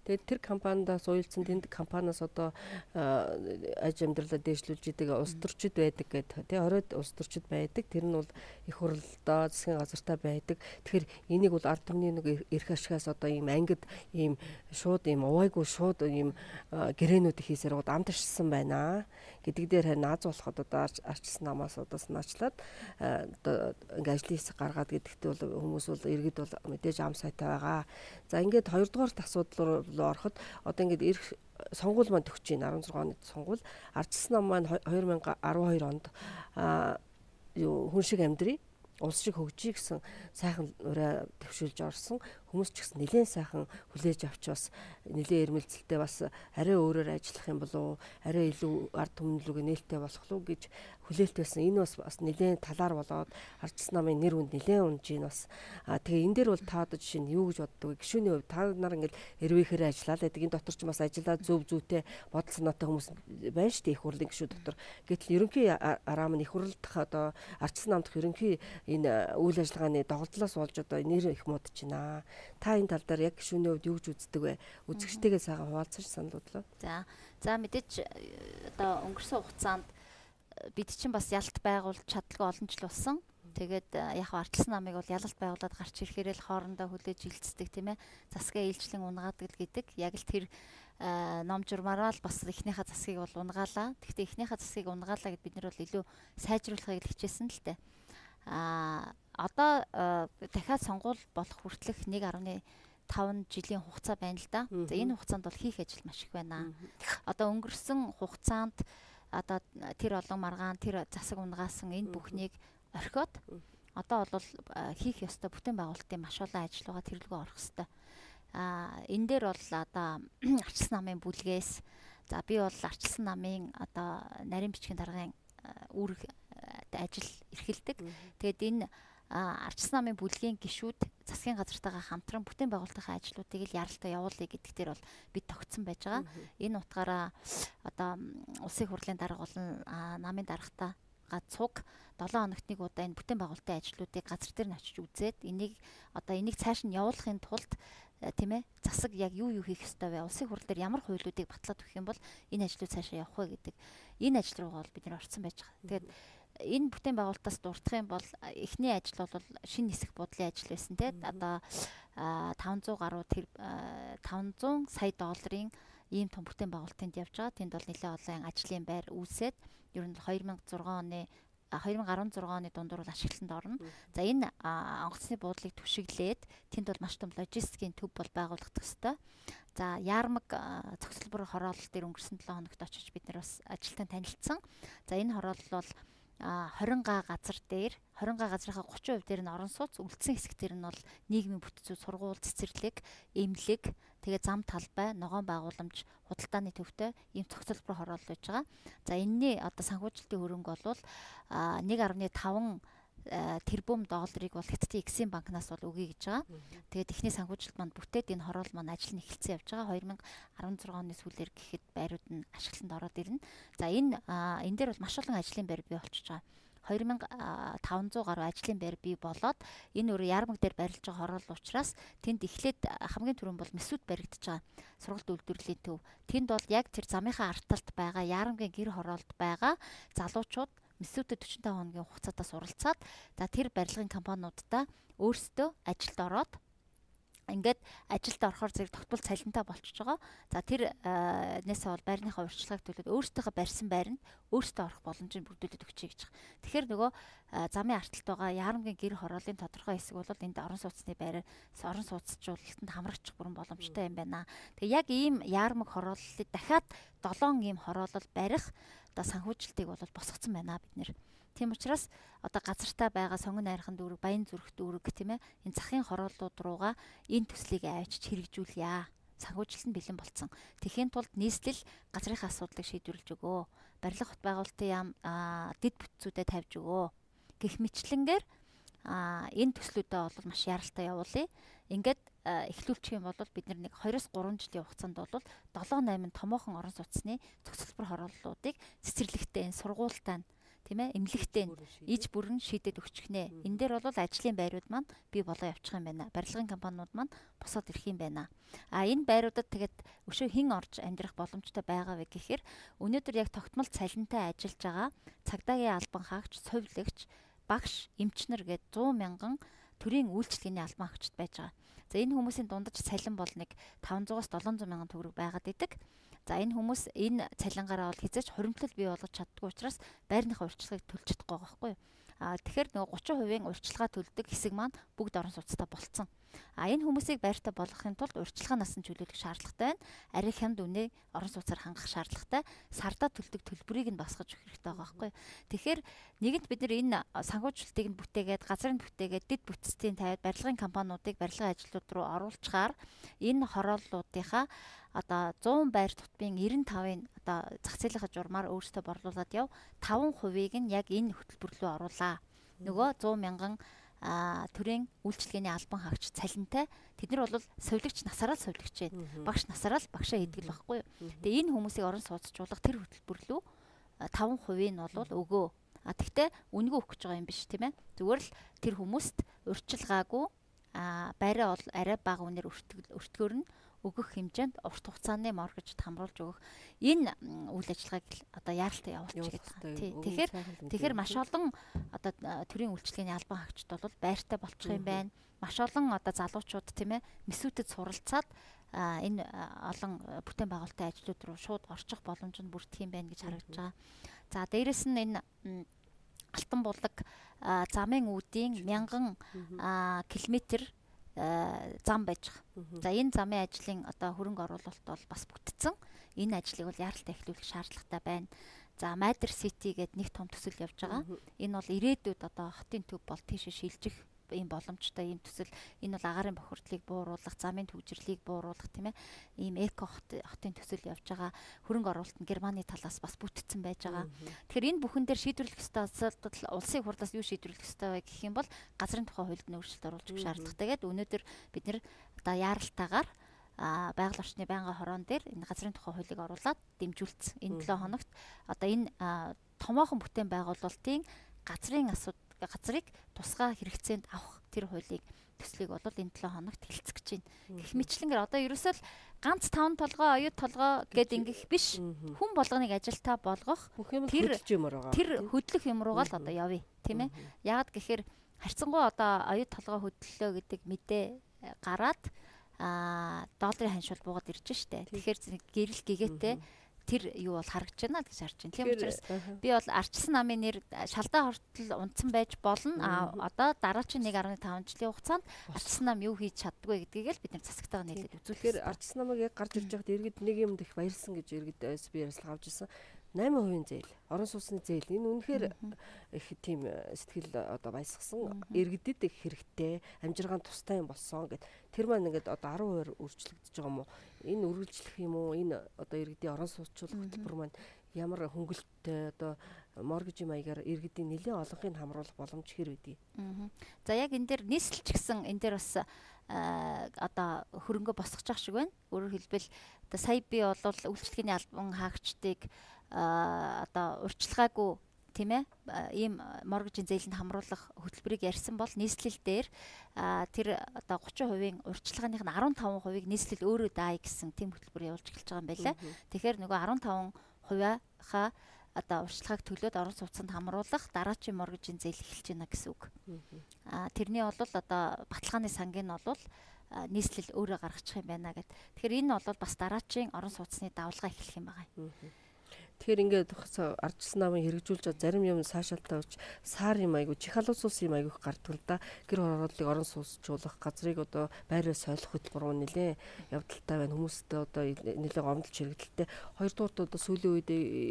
Тэгээд тэр компанидаас уялдсан тэнд компаниас одоо аж амьдралаа дээшлүүлж идэг улс төрчид байдаг гэдэг тий 20 улс төрчид байдаг. Тэр нь бол их хурлдаа засгийн газартаа байдаг. Тэгэхээр энийг бол ард түмний нэг эрх ашигаас одоо ийм ангид ийм шууд ийм увайгүй шууд ийм гэрээнүүд хийсээр гоод амт ашсан байна гэдэг дээр харин аз болоход одоо арчилсан намаас одоо санаачлаад одоо ингээ ажлын хэсэг гаргаад гэдэгт бол хүмүүс бол иргэд бол мэдээж ам сайтай байгаа. За ингээд хоёрдугаар асуудал руу ороход одоо ингээд эрх сонгуул маань төгсөж байна. 16 оны сонгуул ардчилсан нам маань 2012 онд юу хүн шиг амьдрий, улс шиг хөгжий гэсэн сайхан ураа төвшүүлж орсон. Хүмүүс ч гэсэн нэлээд сайхан хүлээж авч бас нэлээд эрмэлзэлтэй бас арай өөрөөр ажиллах юм болов уу, арай илүү ард түмэн рүүгээ нээлттэй болох уу гэж хүлээлт байсан. Энэ бас нэлээд талаар болоод ардчилсан намын нэр хүнд нэлээд унж ийн бас. Тэгээ энэ дээр бол та одоо жишээ нь юу гэж боддог вэ? Гишүүний хувьд та нар ингээд эрвээхээр ажиллаа л гэдэг. Энэ дотор ч бас ажиллаа зөв зүйтэй бодол санаатай хүмүүс байна шүү дээ, их хурлын гишүүд дотор. Гэтэл ерөнхий араам нь их хурл дахь одоо ардчилсан нам дахь ерөнхий энэ үйл ажиллагааны доголдлоос болж одоо нэр их муудаж байна. Та энэ тал дээр яг гишүүний хувьд юу гэж үздэг вэ? Үзэгчтэйгээ сайхан хуваалцаж санал бодлоо. За мэдээж одоо өнгөрсөн хугацаанд бид чинь бас ялт байгуулж чадалгүй олон жил болсон. Тэгээд яг ардчилсан намыг бол ялалт байгуулад гарч ирэхээр л хоорондоо хүлээж илцдэг, тийм ээ. Засгаа ээлжлэн унгаадаг л гэдэг. Яг л тэр ном журмаараа л бас эхнийхээ засгийг бол унгаалаа. Тэгэхдээ эхнийхээ засгийг унгаалаа гэд бид нар бол илүү сайжруулахыг л хичээсэн л дээ. Одоо дахиад сонгуул болох хүртэлх 1.5 жилийн хугацаа байна л да. За энэ хугацаанд бол хийх ажил маш их байна. Одоо өнгөрсөн хугацаанд одоо тэр олон маргаан, тэр засаг унгаасан энэ бүхнийг орхиод одоо бол хийх ёстой бүтээн байгуулалтын маш олон ажил байгаа, тэр рүүгээ орох ёстой. Энэ дээр бол одоо арчилсан намын бүлгээс, за би бол арчилсан намын одоо нарийн бичгийн даргын үүрэг ажил эрхэлдэг. Тэгээд энэ арчилсан намын бүлгийн гишүүд засгийн газартайгаа хамтран бүтээн байгуулалтынхаа ажлуудыг л яралтай явуулъя гэдэг дээр бол бид тогтсон байж байгаа. Энэ утгаараа одоо улсын хурлын дарга болон намын даргатай цуг 7 хоногт нэг удаа энэ бүтээн байгуулалтын ажлуудыг газар дээр нь очиж үзээд энийг одоо энийг цааш нь явуулахын тулд, тийм ээ, засаг яг юу юу хийх ёстой вэ? Улсын хурал дээр ямар хуулиудыг батлаад өгөх юм бол энэ ажлууд цаашаа явах вэ гэдэг энэ ажил руугаа бол бид нэр орцсон байж байгаа. Тэгээд энэ бүтээн байгуулалтаас дурдах юм бол эхний ажил бол шинэ нисэх буудлын ажил байсан, тийм одоо 500 гаруй тэр 500 сая долларын ийм том бүтээн байгуулалтанд явж байгаа. Тэнд бол нэлээд олон ажлын байр үүсээд ер нь 2006 оны 2016 оны дундуур бол ашиглалтанд орно. За энэ онгоцны буудлыг түшиглээд тэнд бол маш том логистикийн төв бол байгуулагдах ёстой. За яармаг цогцлбор хороолол дээр өнгөрсөн 7 хоногт очиж бид нар бас ажилтан танилцсан. За энэ хороолол бол 20 га газар дээр 20 га газрынхаа 30% дээр нь орон сууц, үлдсэн хэсэг дээр нь бол нийгмийн бүтцүүд, сургууль, цэцэрлэг, эмнэлэг, тэгээ зам талбай, ногоон байгууламж, худалдааны төвтэй ийм цогцлбор хороолол байж байгаа. За энэний одоо санхүүжилтийн хөрөнгө бол 1.5 тэрбум долларыг бол Хятадын Exim банкнаас бол өгье гэж байгаа. Тэгээд эхний санхүүжилт манд бүтээд энэ хороол маань ажил нь эхэлсэн явж байгаа. 2016 оны сүүлээр гэхэд байрууд нь ашиглалтанд ороод ирнэ. За энэ энэ дээр бол маш олон ажлын байр бий болчихж байгаа. 2500 гаруй ажлын байр бий болоод энэ өөрөө яармаг дээр барилж байгаа хороол учраас тэнд эхлээд хамгийн түрүүн бол мэсүүд баригдаж байгаа. Сургалт үйлдвэрлэлийн төв. Тэнд бол яг тэр замынхаа ард талд байгаа яармгийн гэр хороолд байгаа залуучууд мэсүүдэд 45 хоногийн хугацаатаа суралцаад за тэр барилгын компаниудаа өөрсдөө ажилд ороод Ингээд ажилд орохоор зэрэг тогтмол цалинтай болчихж байгаа. За тэр нээсээ бол байрныхаа урьдчилгааг төлөөд өөрсдийнхөө барьсан байранд өөрсдөө орох боломжийг бүрдүүлээд өгчэй гэж. Тэгэхээр нөгөө замын арталт байгаа яарамгийн гэр хорооллын тодорхой хэсэг бол энд орон сууцны байраар орон сууцжуулалтанд хамрагчих бүрэн боломжтой юм байна. Тэгээ яг ийм яармаг хорооллыг дахиад 7 ийм хороолол барих одоо санхүүжилтийг бол босгоцсон байна бид нэр. Тийм учраас одоо газартаа байгаа сонгон найрхан дүүрэг, Баян зүрх дүүрэг тийм ээ энэ захын хорооллууд руугаа энэ төслийг авчиж хэрэгжүүлье. Санхүүжилт нь бэлэн болцсон. Тэхийн тулд нийслэл газрынхаа асуудлыг шийдвэрлэж өгөө. Барилга хот байгуулалтын яам дэд бүтцүүдэд тавьж өгөө. Гэх мэтлэнгээр энэ төслүүдээ бол маш яралтай явуулъя. Ингээд эхлүүлчих юм бол бид нэг 2-3 жилийн хугацаанд бол 7 8 томоохон орон сууцны цогцлбор хорооллуудыг цэцэрлэгтэй энэ сургуультай тийм ээ эмнэлэгтэй иж бүрэн шийдээд өгчих нэ. Энэ дээр бол ажлын байрууд маань бий болоо явчих юм байна. Барилгын компаниуд маань босоод ирэх юм байна. А энэ байруудад тэгээд өшөө хэн орж амьдрах боломжтой байгаа вэ гэхээр өнөөдөр яг тогтмол цалинтай ажиллаж байгаа цагдаагийн албан хаагч, хувьлагч, багш, эмчнэр гээд 100 мянган төрийн үйлчилгээний албан хаагчид байж байгаа. За энэ хүмүүсийн дундаж цалин бол нэг 500-аас 700 мянган төгрөг байгаад идэг. За энэ хүмүүс энэ цалингаараа бол хизээч хуримтлал бий болгож чаддгүй учраас байрныхаа урьдчилгааг төлж чадахгүй байгаа байхгүй юу? Тэгэхээр нөгөө 30% урьдчилгаа төлдөг хэсэг маань бүгд орон сууцтай болцсон. А энэ хүмүүсийг байртай болгохын тулд урьдчилгаанаас нь чөлөөлөх шаардлагатай байна. Арай хямд үнэ орон сууцаар хангах шаардлагатай. Сардаа төлдөг төлбөрийг нь басгаж өгөх хэрэгтэй байгаа байхгүй юу? Тэгэхээр нэгэнт бид нар энэ санхүүжилтийг нь бүтээгээд, газрын бүтээгээд, дэд бүтцийн тавиад барилгын компаниудыг барилгын ажлууд руу оруулчихаар энэ хорооллуудынхаа одоо 100 байр тутмын 95-ын одоо зах зээлийнхаа журмаар өөрсдөө борлуулад яв. 5%-ийг нь яг энэ хөтөлбөр рүү оруулаа. Нөгөө 100 мянган төрийн үйлчилгээний албан хаагч цалинтай тэд нар бол совилогч насаараа л совилогч байна. Багш насаараа л багшаа хийдэг л байхгүй юу. Тэгээ энэ хүмүүсийг орон сууцжуулах тэр хөтөлбөр рүү 5% нь бол өгөө. А тэгтээ үнэгүй өгөх гэж байгаа юм биш тийм ээ. Зүгээр л тэр хүмүүст урьдчилгаагүй байраа бол арай бага үнээр өртгөөр нь өгөх хэмжээнд урт хугацааны моргижд хамруулж өгөх энэ үйл ажиллагааг одоо яаралтай явуулчих гэдэг. Тий. Тэгэхээр маш олон одоо төрийн үйлчилгээний албан хаагчид бол байртай болчих юм байна. Маш олон одоо залуучууд тийм ээ мэсүүтэд суралцаад энэ олон бүтээн байгуулалтын ажлууд руу шууд орчих боломж нь бүрдэх юм байна гэж харагдаж байгаа. За дээрэс нь энэ Алтан булаг замын үүдийн 1000 километр зам байж байгаа. За энэ замын ажлын одоо хөрөнгө оруулалт бол бас бүтцэн. Энэ ажлыг бол яаралтай эхлүүлэх шаардлагатай байна. За Майдер Сити гэдэг нэг том төсөл явж байгаа. Энэ бол ирээдүйд одоо хотын төв бол тийшээ шилжих ийм боломжтой ийм төсөл. Энэ бол агаарын бохирдлыг бууруулах, замын түгжрэрлийг бууруулах тийм ээ. Ийм эко хотын төсөл явж байгаа. Хөрөнгө оруулалт нь Германы талаас бас бүтцэн байж байгаа. Тэгэхээр энэ бүхэн дээр шийдвэрлэх ёстой асуудал улсын хурлаас юу шийдвэрлэх ёстой вэ гэх юм бол газрын тухай хуульд нөөцлөлт оруулж өгөх шаардлагатай гээд өнөөдөр бид нэр одоо яаралтайгаар байгаль орчны байнгын хороон дээр энэ газрын тухай хуулийг оруулаад дэмжүүлсэн. Энэ 7 хоногт одоо энэ томоохон бүтээн байгуулалтын газрын асуудал газрыг тусгай хэрэгцээнд авах тэр хуулийг төслийг бол энэ 7 хоногт хэлцэх гэж байна. Гэх мэтлэнгээр одоо ерөөсөө л ганц таван толгой, оюут толгой гэд ингэх биш. Хүн болгоныг ажилтаа болгох тэр тэр хөдлөх юм руугаа л одоо явъя, тийм ээ. Яагаад гэхээр харьцангуй одоо оюут толгой хөдлөлөө гэдэг мэдээ гараад долларын ханшуул буугаад ирж штэ. Тэгэхээр гэрэл гэгээтэй тэр юу бол харагдаж байна гэж харж байна. Тийм учраас би бол арчилсан намын нэр шалдаа хортол унтсан байж болно. А одоо дараагийн 1.5 жилийн хугацаанд арчилсан нам юу хийж чаддгүй гэдгийг л бид нар засагтайгаа нийлээд үзүүлэх. Тэгэхээр арчилсан намыг яг гарч ирж байхад иргэд нэг юмд их баярлсан гэж иргэд би ярилцлага авч ирсэн. 8% зээл, орон сууцны зээл. Энэ үнэхээр их тийм сэтгэл одоо баясгасан, иргэдэд их хэрэгтэй, амжиргаан тустай юм болсон гэд. Тэр маань ингээд одоо 10% өөрчлөгдөж байгаа юм уу? Энэ үргэлжлэх юм уу? Энэ одоо иргэдийн орон сууцчлах хөтөлбөр маань ямар хөнгөлөлттэй одоо моргижийн маягаар иргэдийн нэлээд олонхыг хамруулах боломж хэр байдгийг. За яг энэ дээр нийслэлч гэсэн энэ дээр бас одоо хөрөнгө босгож ах шиг байна. Өөрөөр хэлбэл одоо сая би бол үйлчлэгээний албан хаагчдыг одоо урьдчилгаагүй тийм ээ ийм моргижийн зээлэнд хамруулах хөтөлбөрийг ярьсан бол нийслэл дээр тэр одоо 30% урьдчилгааных нь 15%-ыг нийслэл өөрөө даая гэсэн тийм хөтөлбөр явуулж эхэлж байгаа юм байлаа. Тэгэхээр нөгөө 15%-ийнхаа одоо урьдчилгааг төлөөд орон сууцнд хамруулах дараачийн моргижийн зээл эхэлж байна гэсэн үг. Тэрний бол одоо баталгааны сангийн нь бол нийслэл өөрөө гаргачих юм байна гэд. Тэгэхээр энэ бол бас дараачийн орон сууцны давлгаа эхлэх юм байна. Тэгэхээр ингээд ардчилсан намын хэрэгжүүлж зарим юм саашаалтай болж сар юм айгу чихалуус ус юм айгу гардаг л да. Гэр хорооллыг орон сууцжуулах газрыг одоо байраа солих хөтөлбөр нэлээ явдалтай байна. Хүмүүстэй одоо нэлээ гомдолч хэрэгдэлтэй. Хоёрдугаарт одоо сүүлийн үед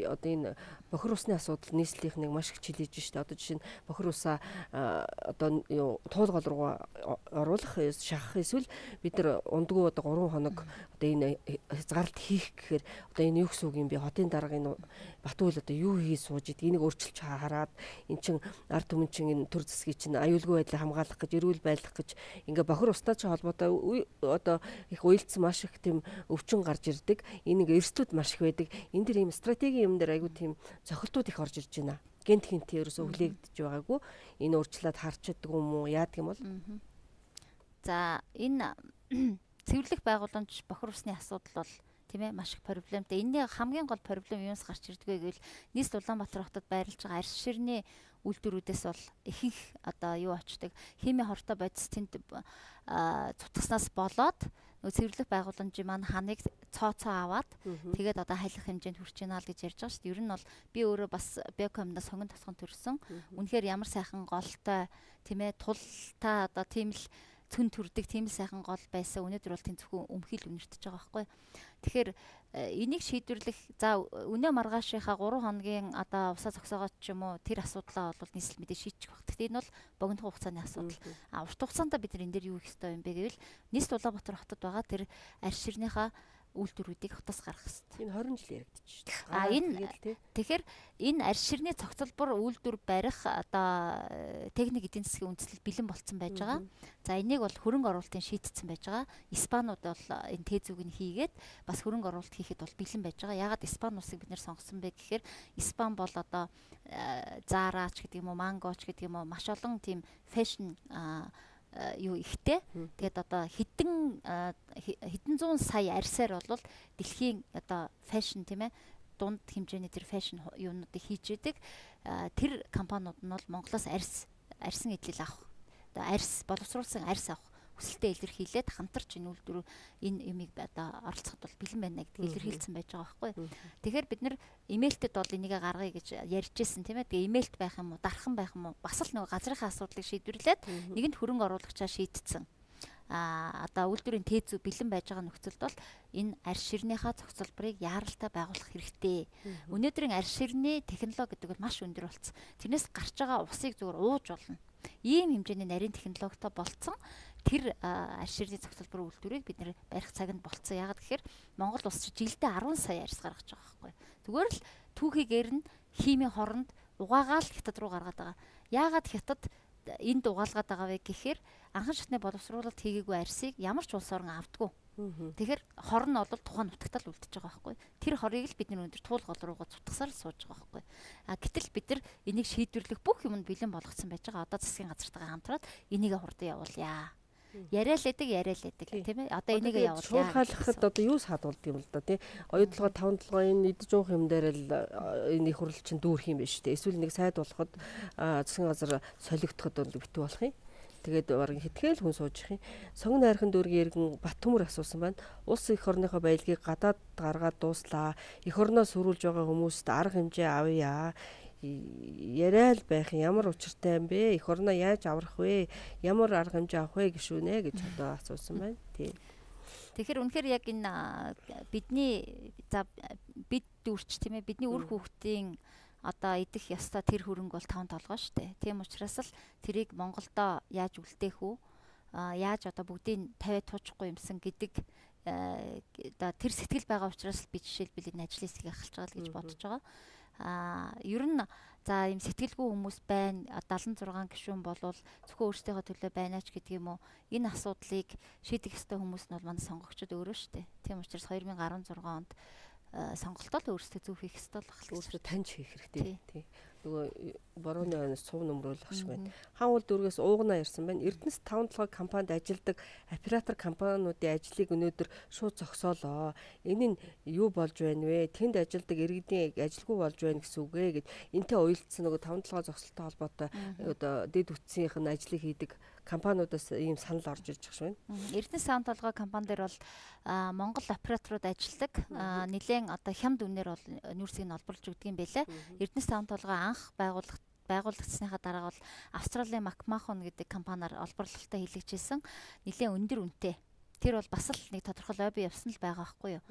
одоо энэ бохир усны асуудал нийслэлийнх нэг маш их чилээж штэ. Одоо жишээ нь бохир усаа одоо туул гол руу оруулах, шахах эсвэл бид нар ундгүй одоо 3 хоног одоо энэ хязгаарлалт хийх гэхээр одоо энэ юу гэсэн үг юм бэ? Хотын дарга энэ Батүйл одоо юу хийж сууж идэг энийг өөрчилж хараад эн чин ард түмэн чин энэ төр засгийг чинь аюулгүй байдлыг хамгаалах гэж эрүүл байлгах гэж ингээ бохир устай ч холбоотой одоо их уялдсан маш их тийм өвчин гарч ирдэг. Энэ ингээ эрсдлүүд маш их байдаг. Энэ дэр ийм стратегийн юм дээр айгүй тийм цохилтууд их орж ирж байна. Гэнт хинт ерөөсөө хүлээгдэж байгаагүй. Энэ өөрчлөлт харж чаддаг юм уу? Яадаг юм бол? За энэ цэвэрлэх байгууламж бохир усны асуудал бол тийм ээ маш их проблемтэй. Энэний хамгийн гол проблем юунаас гарч ирдэг вэ гэвэл нийслэл Улаанбаатар хотод байрлаж байгаа арьс ширний үйлдвэрүүдээс бол ихэнх одоо юу очдог химийн хортой бодис тэнд цутгаснаас болоод нөгөө цэвэрлэх байгууламжийн маань ханыг цоо аваад тэгээд одоо халих хэмжээнд хүрч байна л гэж ярьж байгаа шүү дээ. Ер нь бол би өөрөө бас биокомноос сонгон тосгон төрсөн. Үнэхээр ямар сайхан голтой тийм ээ тултай одоо тийм л цөн төрдөг тийм л сайхан гол байсан. Өнөөдөр бол тийм зөвхөн өмхийл үнэртэж байгаа байхгүй. Тэгэхээр энийг шийдвэрлэх за өнөө маргаашийнхаа 3 хоногийн одоо усаа зогсоогоод ч юм уу тэр асуудлаа бол нийслэл мэдээ шийдчих баг. Гэхдээ энэ бол богино хугацааны асуудал. А урт хугацаанд бид нар энэ дээр юу хийх ёстой юм бэ гэвэл нийслэл Улаанбаатар хотод байгаа тэр арьс ширнийхаа үйлдвэрүүдийг хотоос гаргах ёстой. Энэ 20 жил яригдчих шүү дээ. А энэ тэгэхээр энэ арьс ширний цогцолбор үйлдвэр барих одоо техник эдийн засгийн үндэслэл бэлэн болцсон байж байгаа. За энийг бол хөрөнгө оруулалтын шийдсэн байж байгаа. Испанууд бол энэ тээзүүг нь хийгээд бас хөрөнгө оруулалт хийхэд бол бэлэн байж байгаа. Яагаад Испани улсыг бид нэр сонгосон бэ гэхээр Испани бол одоо Zara ч гэдэг юм уу, Mango ч гэдэг юм уу маш олон тийм фэшн юу ихтэй. Тэгээд одоо хэдэн зуун сая арьсаар бол дэлхийн одоо фэшн тийм ээ дунд хэмжээний тэр фэшн юунуудыг хийж идэг. Тэр компаниуд нь бол Монголоос арьсан эдлэл авах. Одоо арьс боловсруулсан арьс авах хүсэлтээ илэрхийлээд хамтарч энэ үйлдвэр энэ юмыг одоо оролцоход бол бэлэн байна гэдгийг илэрхийлсэн байж байгаа байхгүй. Тэгэхээр бид нар имэйлтэд бол энийг гаргая гэж ярьжсэн тийм ээ. Тэгээ имэйлт байх юм уу, дархан байх юм уу? Бас л нөгөө газрынхаа асуудлыг шийдвэрлээд нэгэнт хөрөнгө оруулагчаа шийдсэн. А одоо үйлдвэрийн тээзүү бэлэн байж байгаа нөхцөлд бол энэ арьс ширнийхаа зохицолборыг яаралтай байгуулах хэрэгтэй. Өнөөдрийн арьс ширний технологи гэдэг бол маш өндөр болсон. Тэрнээс гарч байгаа усыг зүгээр ууж болно. Ийм хэмжээний нарийн технологитой болцсон тэр арьс ширний зохицолбор үйлдвэрийг бид нэр барих цаг нь болцсон. Яагаад гэхээр Монгол улс чинь жилдээ 10 сая арьс гаргаж байгаа байхгүй. Зүгээр л түүхийгээр нь химийн хоронд угаагаал хятад руу гаргаад байгаа. Яагаад хятад энд угаалгаад байгаа вэ гэхээр анхан шатны боловсруулалт хийгээгүй арьсыг ямар ч улс орн авдаггүй. Тэгэхээр хор нь бол тухайн нутагт л үлдэж байгаа байхгүй. Тэр хорыг л бид нар өндөр туул гол руугаа цутгасаар л сууж байгаа байхгүй. А гэтэл бид нар энийг шийдвэрлэх бүх юм нь бэлэн болгоцсон байж байгаа. Одоо засгийн газартайгаа хамтраад энийг хурдан явуулъя. Яриа л эдэг тийм ээ. Одоо энийг явуулъя. Шуурхайлахад одоо юу саадуулдаг юм л да тий. Оюутлогоо 5 толгой энэ идэж уух юм дээр л энэ их хурл чинь дүүрх юм биш үү. Эсвэл нэг сайд болоход засгийн газар солигдоход бол битүү болох юм. Тэгээд бараг хитгэл хүн сууж их юм. Сонгон найрхан дүүргийн иргэн Баттүмөр асуусан байна. Улс эх орныхоо баялагийг гадаад гаргаад дууслаа. Эх орноо сөрүүлж байгаа хүмүүст арга хэмжээ авъя. Яриа л байх ямар учиртай юм бэ? Эх орноо яаж аврах вэ? Ямар арга хэмжээ авах вэ гişүнэ гэж одоо асуусан байна. Тий. Тэгэхээр үнэхээр яг энэ бидний за бид дүүрч тийм ээ бидний үр хүүхдийн одоо идэх ёстой тэр хөрөнгө бол 5 толгой шүү дээ. Тийм учраас л тэрийг Монголдо яаж үлдээх үү? Яаж одоо бүгдийг тавиад туучихгүй юмсан гэдэг одоо тэр сэтгэл байгаа учраас би жишээлбэл энэ ажлын хэсгийг ахалж байгаа л гэж бодож байгаа. Ер нь за ийм сэтгэлгүй хүмүүс байна 76 гишүүн болвол зөвхөн өөрсдийнхөө төлөө байна ч гэдэг юм уу. Энэ асуудлыг шийдэх ёстой хүмүүс нь бол манай сонгогчид өөрөө шүү дээ. Тийм учраас 2016 онд сонголтоо л өөрсдөө зөв хийх ёстой л байх. Өөрсдөө таньж хийх хэрэгтэй. Тий. Нөгөө борооны ойноос цув нөмрүүлэх шиг байна. Хаан уул дүүргээс уугнаа ирсэн байна. Эрдэнэс 5 толгой компанид ажилладаг оператор компаниудын ажлыг өнөөдөр шууд зогсоолоо. Энэ нь юу болж байна вэ? Тэнд ажилладаг иргэдийн ажилгүй болж байна гэсэн үг ээ гэд энтэй уялдсан нөгөө 5 толгой зогсолттой холбоотой одоо дэд үтсийнх нь ажлыг хийдэг компаниудаас ийм санал орж ирж байгаа шүү. Эрдэнэс 5 толгой компани дээр бол Монгол операторууд ажилладаг. Нилээн одоо хямд үнээр бол нүүрсийг нь олборлож өгдөг юм байлээ. Эрдэнэс 5 толгой анх байгуулагдсныхаа дараа бол Австралийн Макмахон гэдэг компаниар олборлолттой хийлгэжсэн. Нилээн өндөр үнэтэй. Тэр бол бас л нэг тодорхой лобби явсан л байгаа байхгүй юу.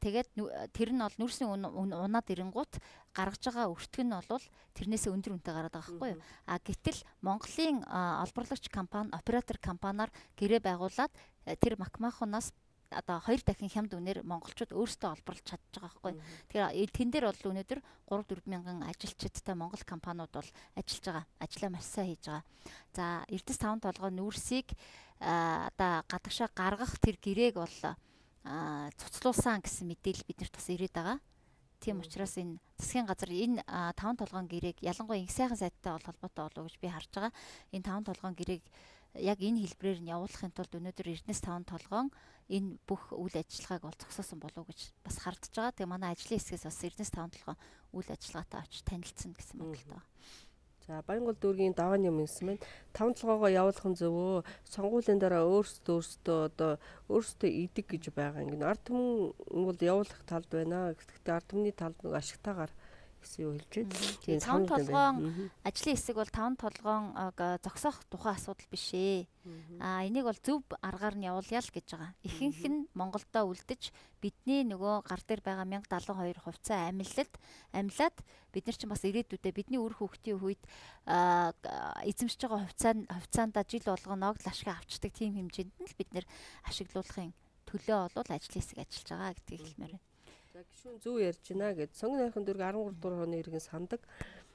Тэгээд тэр нь бол нүүрсний унаад ирэнгуут гаргаж байгаа өртөг нь бол тэрнээсээ өндөр үнэтэй гараад байгаа байхгүй юу. Гэтэл Монголын олборлогч компани, оператор компаниар гэрээ байгуулад тэр Макмахоноос одоо 2 дахин хямд үнээр монголчууд өөрсдөө олборлож чадж байгаа байхгүй. Тэгэхээр тэн дээр бол өнөөдөр 3-4 мянган ажилчидтай монгол компаниуд бол ажиллаж байгаа. Ажлаа маш сайн хийж байгаа. За Эрдэнэс 5 толгой нүүрсийг одоо гадагшаа гаргах тэр гэрээг бол цуцлуулсан гэсэн мэдээлэл биднэрт бас ирээд байгаа. Тийм учраас энэ засгийн газар энэ 5 толгойн гэрээг ялангуяа инх сайхан сайдтай бол холбоотой болов уу гэж би харж байгаа. Энэ 5 толгойн гэрээг яг энэ хэлбэрээр нь явуулахын тулд өнөөдөр Эрдэнэс 5 толгоон энэ бүх үйл ажиллагааг бол зогсоосон болов уу гэж бас хардж байгаа. Тэгээ манай ажлын хэсгээс бас Эрдэнэс 5 толгоон үйл ажиллагаатай очиж танилцсан гэсэн бодолтой байна. За Баянгол дүүргийн давааны юм гэсэн байна. 5 толгоогоо явуулах нь зөв өө. Сонгуулийн дараа өөрсдөө одоо өөрсдөө идэг гэж байгаа. Ингээд ард түмэн бол явуулах талд байна. Гэхдээ ард түмний талд нэг ашигтайгаар гэсэн юу хэлж байна. Тийм 5 толгоон ажлын хэсэг бол 5 толгоон зогсоох тухайн асуудал биш ээ. Энийг бол зөв аргаар нь явуулъя л гэж байгаа. Ихэнх нь Монголдо үлдэж бидний нөгөө гар дээр байгаа 1072 хувьцаа амилаад бид нар чинь бас ирээдүйдээ бидний үр хүүхдийн үед эзэмшиж байгаа хувьцаандаа жил болгоно ногдол ашиг авчдаг тийм хэмжээнд нь л бид нэр ашиглуулахын төлөө бол ажлын хэсэг ажиллаж байгаа гэдгийг хэлмээр байна. За гишүүн зөв ярьж байна гэд Сонгон найрхан дүүрэг 13 дугаар хоног иргэн сандаг.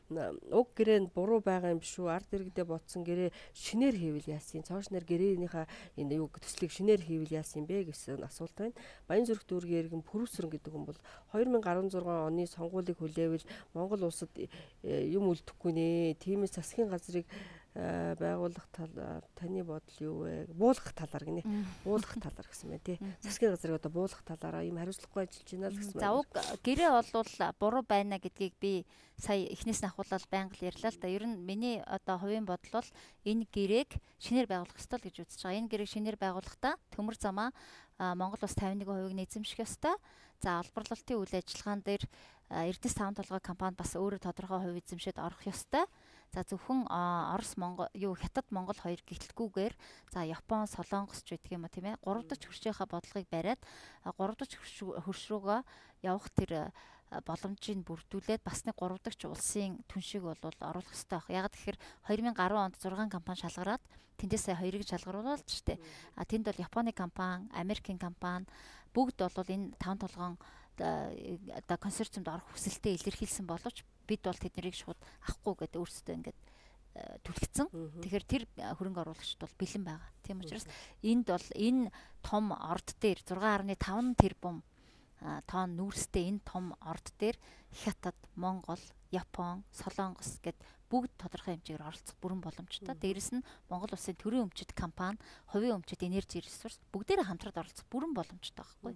Уг гэрээнд буруу байгаа юм биш үү? Ард иргэдээ ботсон гэрээ шинээр хийвэл яасан? Цоошнэр гэрээнийхаа энэ юу төслийг шинээр хийвэл яасан бэ гэсэн асуулт байна. Баян зүрх дүүргийн иргэн Пүрүсрэн гэдэг хүн бол 2016 оны сонгуулийг хүлээвэл Монгол улсад юм үлдэхгүй нэ. Тиймээс засгийн газрыг байгуулах талаар таны бодол юу вэ? Буулгах талаар гинэ. Буулгах талаар гэсэн байна тий. Засгийн газрыг одоо буулгах талаараа ийм хариуцлагагүй ажиллаж байна л гэсэн байна. За уг гэрээ болвол буруу байна гэдгийг би сая эхнээс нь ахуулаад байнга л ярьлаа л да. Ер нь миний одоо хувийн бодол бол энэ гэрээг шинээр байгуулах ёстой л гэж үзэж байгаа. Энэ гэрээг шинээр байгуулахдаа төмөр замаа Монгол улс 51% нь эзэмших ёстой. За олборлолтын үйл ажиллагаан дээр Эрдэнэс 5 толгой компани бас өөрөө тодорхой хувь эзэмшээд орох ёстой. За зөвхөн Орос Монгол юу Хятад Монгол хоёр гэлтгүүгээр за Япон Солонгос ч гэдэг юм а тийм 3 дахь хөршийнхаа бодлогыг бариад 3 дахь хөрш рүүгөө явах тэр боломжийг бүрдүүлээд бас нэг 3 дахь улсын түншийг бол оруулах ёстой байх. Яг тэгэхээр 2010 онд 6 компани шалгараад тэндээс сая 2-ыг шалгаруулж штэ. А тэнд бол Японы компани, Америкийн компани бүгд бол энэ 5 толгоон одоо консорциумд орох хүсэлтээ илэрхийлсэн боловч бид бол тэднийг шууд авахгүй гэдэг өөрсдөө ингээд түлхсэн. Тэгэхээр тэр хөрөнгө оруулагчид бол бэлэн байгаа. Тийм учраас энд бол энэ том орд дээр 6.5 тэрбум тонн нүүрстэй энэ том орд дээр Хятад, Монгол, Япон, Солонгос гэд бүгд тодорхой хэмжээгээр оролцох бүрэн боломжтой. Дээрэс нь Монгол улсын төрийн өмчит компани, хувийн өмчит энержи ресурс бүгдээрээ хамтраад оролцох бүрэн боломжтой байхгүй.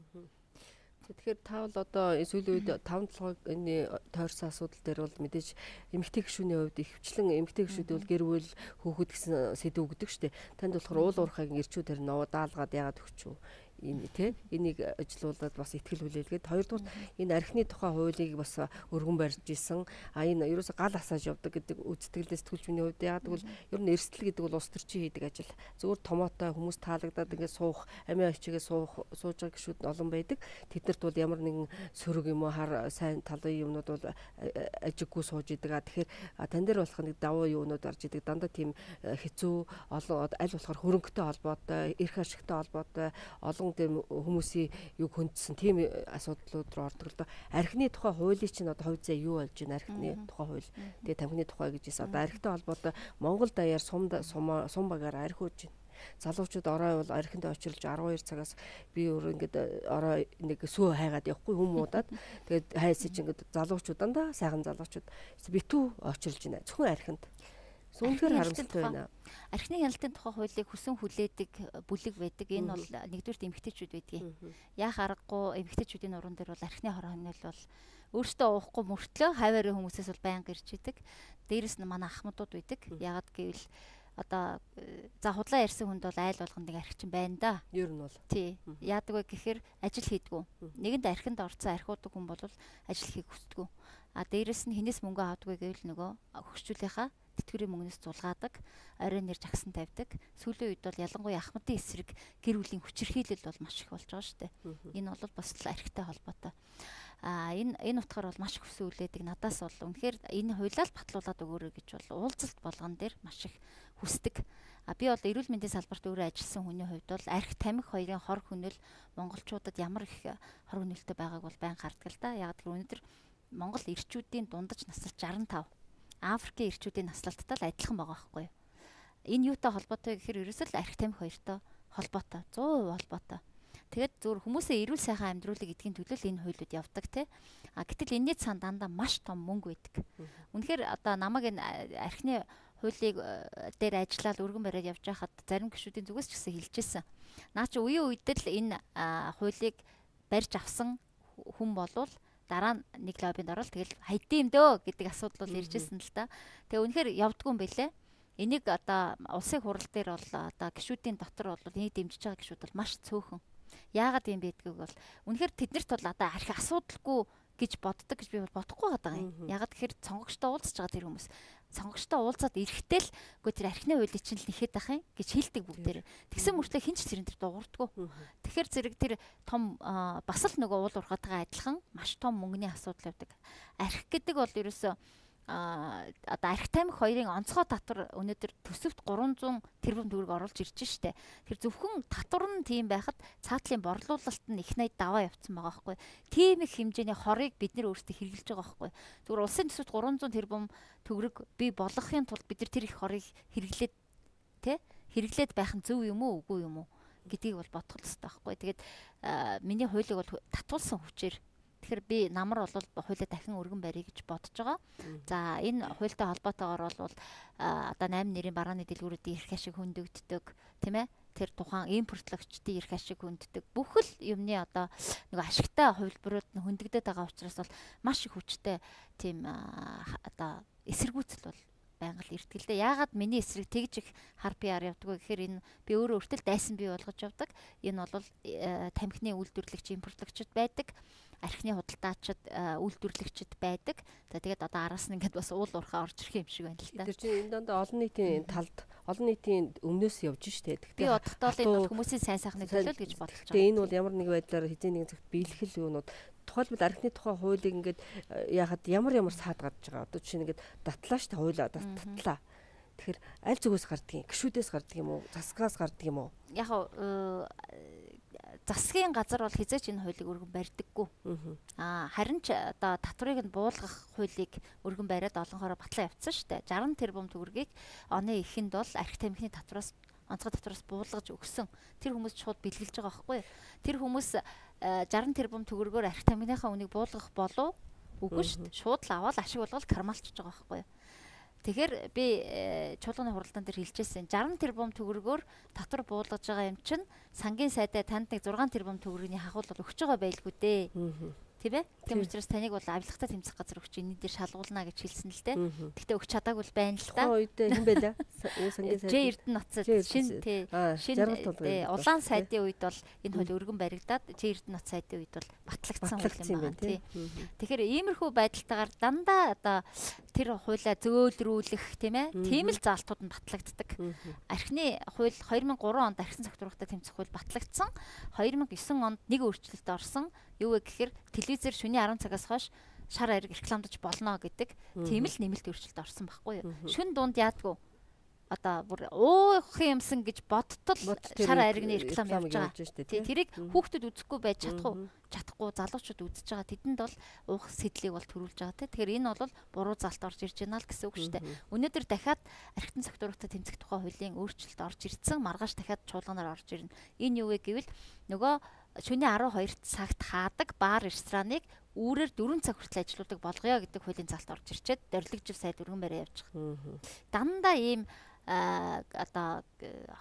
Тэгэхээр та бол одоо сүүлийн үед 5 толгойн тойрсон асуудал дээр бол мэдээж эмэгтэй гишүүний хувьд ихэвчлэн эмэгтэй гишүүд бол гэр бүл хүүхэд гэсэн сэдв өгдөг штэ. Танд болохоор уул уурхайг ирчүүдээр ноо даалгаад яагаад өгч үү? Энэ тий энийг ажилуулад бас итгэл хүлээлгээд хоёрдугаар энэ архины тухай хуулийг бас өргөн барьж исэн. А энэ ерөөсө гал асааж явдаг гэдэг үзэтгэлээс сэтгүүлч миний хувьд яагаад гэвэл ер нь эрсдэл гэдэг бол улс төрчийн хийдэг ажил. Зүгээр томоотой хүмүүс таалагдаад ингээд суух амиа хичээгээ суух сууж байгаа гişүүд олон байдаг. Тэднэрт бол ямар нэгэн сөрөг юм уу хар сайн талын юмнууд бол ажиггүй сууж идэг. А тэгэхээр тань дээр болох нэг давуу юунууд гарч идэг. Дандаа тийм хэцүү олон аль болохоор хөрөнгөтэй холбоотой, эрх ашигтай холбоотой олон тийм хүмүүсийн юг хөндсөн тийм асуудлууд руу ордог л доо. Архины тухай хуулийг чинь одоо хувь заа юу болж байна? Архины тухай хууль. Тэгээ тамхины тухай гэж хэлсэн. Одоо архитай холбоотой Монгол даяар сум багаар архи ууж байна. Залуучууд орой бол архинд очирлж 12 цагаас би өөр ингээд орой нэг сүү хайгаад явахгүй хүм уудаад тэгээд хайсаж ингээд залуучууд дандаа сайхан залуучууд битүү очирлж байна. Зөвхөн архинд. Үнэхээр харамсалтай байна. Архины хяналтын тухай хуулийг хүсэн хүлээдэг бүлэг байдаг. Энэ бол нэгдүгээрт эмэгтэйчүүд байдгийг. Яах аргагүй эмэгтэйчүүдийн нуруунд дээр бол архины хороо хөнөөл бол өөртөө уухгүй мөртлөө хаваарийн хүмүүсээс бол байнга ирж идэг. Дээрэс нь манай ахмадууд байдаг. Яагаад гэвэл одоо за худлаа ярьсан хүнд бол айл болгонд нэг архичин байна да. Ер нь бол. Тий. Яадаг вэ гэхээр ажил хийдгүү. Нэгэнд архинд орцсон архиудаг хүн бол ажил хийх хүсдэггүй. А дээрэс нь хинээс мөнгө авдаггүй гэвэл нөгөө хөгшчүүлийнхаа тэтгэврийн мөнгнөөс зулгаадаг, оройн нэр жагсан тавьдаг. Сүүлийн үед бол ялангуяа ахмадын эсрэг гэр бүлийн хүчирхийлэл бол маш их болж байгаа шүү дээ. Энэ бол бас л архитай холбоотой. А энэ утгаар бол маш их хүсэн үлээдэг. Надаас бол үнэхээр энэ хуулиа л батлуулаад өгөөрэй гэж бол уулзалт болгон дээр маш их хүсдэг. А би бол эрүүл мэндийн салбарт өөрөө ажилласан хүний хувьд бол арх тамхи хоёрын хор хөнөөл монголчуудад ямар их хор хөнөөлтэй байгааг бол байн гардаг л да. Яг тэр өнөөдөр Монгол эрчүүдийн дундаж наслалт 65. Африкийн эрчүүдийн наслалттай л адилхан байгаа байхгүй юу? Энэ юутай холбоотой гэхээр ерөөсөө л арх тамхи хоёртой холбоотой, 100% холбоотой. Тэгээд зөвхөн хүмүүсээ эрүүл сайхан амьдруулах гэдгийн төлөө л энэ хуулиуд явдаг те. А гэтэл энэний цаана дандаа маш том мөнгө байдаг. Үнэхээр одоо намайг энэ архины хуулийг дээр ажиллаад өргөн бариад явж байхад зарим гишүүдийн зүгээс ч гэсэн хэлжсэн. Наа чи үеийн үед л энэ хуулийг барьж авсан хүн болвол дараа нь нэг лоббинд орол тэгэл хайдсан юм дөө гэдэг асуудал бол ирж ирсэн л та. Тэгээ үнэхээр явдгүй юм бэлээ. Энийг одоо улсын хурал дээр бол одоо гишүүдийн дотор бол энийг дэмжиж байгаа гишүүд бол маш цөөхөн. Яагаад юм бэ гэдгийг бол үнэхээр тэднэрт бол одоо арх асуудалгүй гэж боддог гэж би бол бодохгүй байгаа юм. Яагаад гэхээр цонгогчтой уулзж байгаа тэр хүмүүс цонгогчтой уулзаад ирэхдээ л үгүй тэр архины хуулийг чинь л нэхэд ах юм гэж хэлдэг бүгдээр. Тэгсэн мөртлөө хинч тэрэн дээр дуурдаггүй. Тэгэхээр зэрэг тэр том бас л нөгөө уул уурхайтайгаа адилхан маш том мөнгөний асуудал явдаг. Арх гэдэг бол ерөөсөө одоо арх тамхи хоёрын онцгой татвар өнөөдөр төсөвт 300 тэрбум төгрөг оруулж ирж штэ. Тэр зөвхөн татвар нь тийм байхад цаатлын борлуулалт нь их 80 даваа явцсан байгаа байхгүй. Тийм их хэмжээний хорыг бид нэр өөрсдөө хэрэглэж байгаа байхгүй. Зүгээр улсын төсөвт 300 тэрбум төгрөг бий болгохын тулд бид нар тэр их хорыг хэрэглээд тэ хэрэглээд байх нь зөв юм уу үгүй юм уу гэдгийг бол бодох хэрэгтэй байхгүй. Тэгээд миний хуулийг бол татуулсан хүчээр. Тэгэхээр би намар бол хуулиа дахин өргөн барья гэж бодож байгаа. За энэ хуультай холбоотойгоор бол одоо 8 нэрийн барааны дэлгүүрүүдийн эрх ашиг хөндөгддөг, тийм ээ? Тэр тухайн импортлогчдын эрх ашиг хөнддөг. Бүх л юмны одоо нэг ашигтай хувилбарууд нь хөндөгдөд байгаа учраас бол маш их хүчтэй тийм одоо эсэргүүцэл бол байнга л ирдэг л дээ. Яагаад миний эсрэг тэгж их хар PR явдггүй гэхээр энэ би өөрөө өөртөө дайсан бий болгож явдаг. Энэ бол тамхины үйлдвэрлэгч, импортлогчд байдаг, архины худалдаачид, үйлдвэрлэгчид байдаг. За тэгээд одоо араас нь ингээд бас уул уурхаа орж ирэх юм шиг байна л та. Тэр чинь энэ дандаа олон нийтийн талд, олон нийтийн өмнөөс явж штэ. Тэгэхдээ би бодохдоо л энэ бол хүмүүсийн сайн сайхны төлөө л гэж бодож байгаа. Тэгээ энэ бол ямар нэг байдлаар хэзээ нэгэн цагт биелэх л юунууд. Тухайлбал архины тухай хуулийг ингээд яхад ямар ямар саад гарч байгаа. Одоо жишээ нь ингээд датлаа штэ хуулиа татлаа. Тэгэхээр аль зүгээс гардгийг, гişүүдээс гардаг юм уу, засгаас гардаг юм уу? Яг засгийн газар бол хизээч энэ хуулийг өргөн барьдаггүй. Харин ч одоо татварыг нь буулгах хуулийг өргөн бариад олонхороо батлан явцсан шүү дээ. 60 тэрбум төгрөгийг оны эхэнд бол арх тамхины татвараас онцгой татвараас буулгаж өгсөн. Тэр хүмүүс шууд бэлгэлж байгаа байхгүй юу? Тэр хүмүүс 60 тэрбум төгрөгөөр арх тамхиныхаа үнийг буулгах болов үгүй шүү дээ. Шууд л аваад ашиг болгол кармалчж байгаа байхгүй юу? Тэгэхээр би чуулганы хуралдаан дээр хэлжсэн 60 тэрбум төгрөгөөр татвар буулгаж байгаа юм чинь сангийн сайдаа танд нэг 6 тэрбум төгрөгийн хахуул бол өгч байгаа байлгүй дээ. Тийм ээ? Тийм учраас таныг бол авилгатай тэмцэх газар өгч энэ дээр шалгуулна гэж хэлсэн л дээ. Гэхдээ өгч чадаагүй л байна л да. Тухайн үед хэн байлаа? Сангийн сайд. Ж Эрдэнэ ноцод шин тий. Шин улаан сайдын үед бол энэ хууль өргөн баригдаад Ж Эрдэнэ нот сайдын үед бол батлагдсан хууль юм байна тий. Тэгэхээр иймэрхүү байдалтайгаар дандаа одоо тэр хуулиа зөөлрүүлэх тийм ээ. Тийм л заалтууд нь батлагддаг. Архины хууль 2003 онд архин согтуургатай тэмцэх хууль батлагдсан. 2009 онд нэг өөрчлөлт орсон. Юу вэ гэхээр телевизээр шөнийн 10 цагаас хойш шар ариг рекламдаж болно гэдэг тийм л нэмэлт өөрчлөлт орсон байхгүй юу. Шүн дунд яадгүй. Одоо бүр уух юмсан гэж бодтол шар аригны реклам явж байгаа. Тий, тэрийг хүүхдүүд үзэхгүй байж чадахгүй залуучууд үзэж байгаа. Тэдэнд бол уух сэдлийг бол төрүүлж байгаа тий. Тэгэхээр энэ бол буруу залт орж ирж байна л гэсэн үг шүү дээ. Өнөөдөр дахиад архитан согтуургатай тэмцэх тухай хуулийн өөрчлөлт орж ирсэн. Маргааш дахиад чуулганаар орж ирнэ. Энэ юу вэ гэвэл нөгөө шөнийн 12 цагт хаадаг бар рестораныг үүрээр 4 цаг хүртэл ажилуулдаг болгоё гэдэг хуулийн залт орж ирчээд дөрилгжил сайд өргөн барай явж байгаа. Дандаа ийм одоо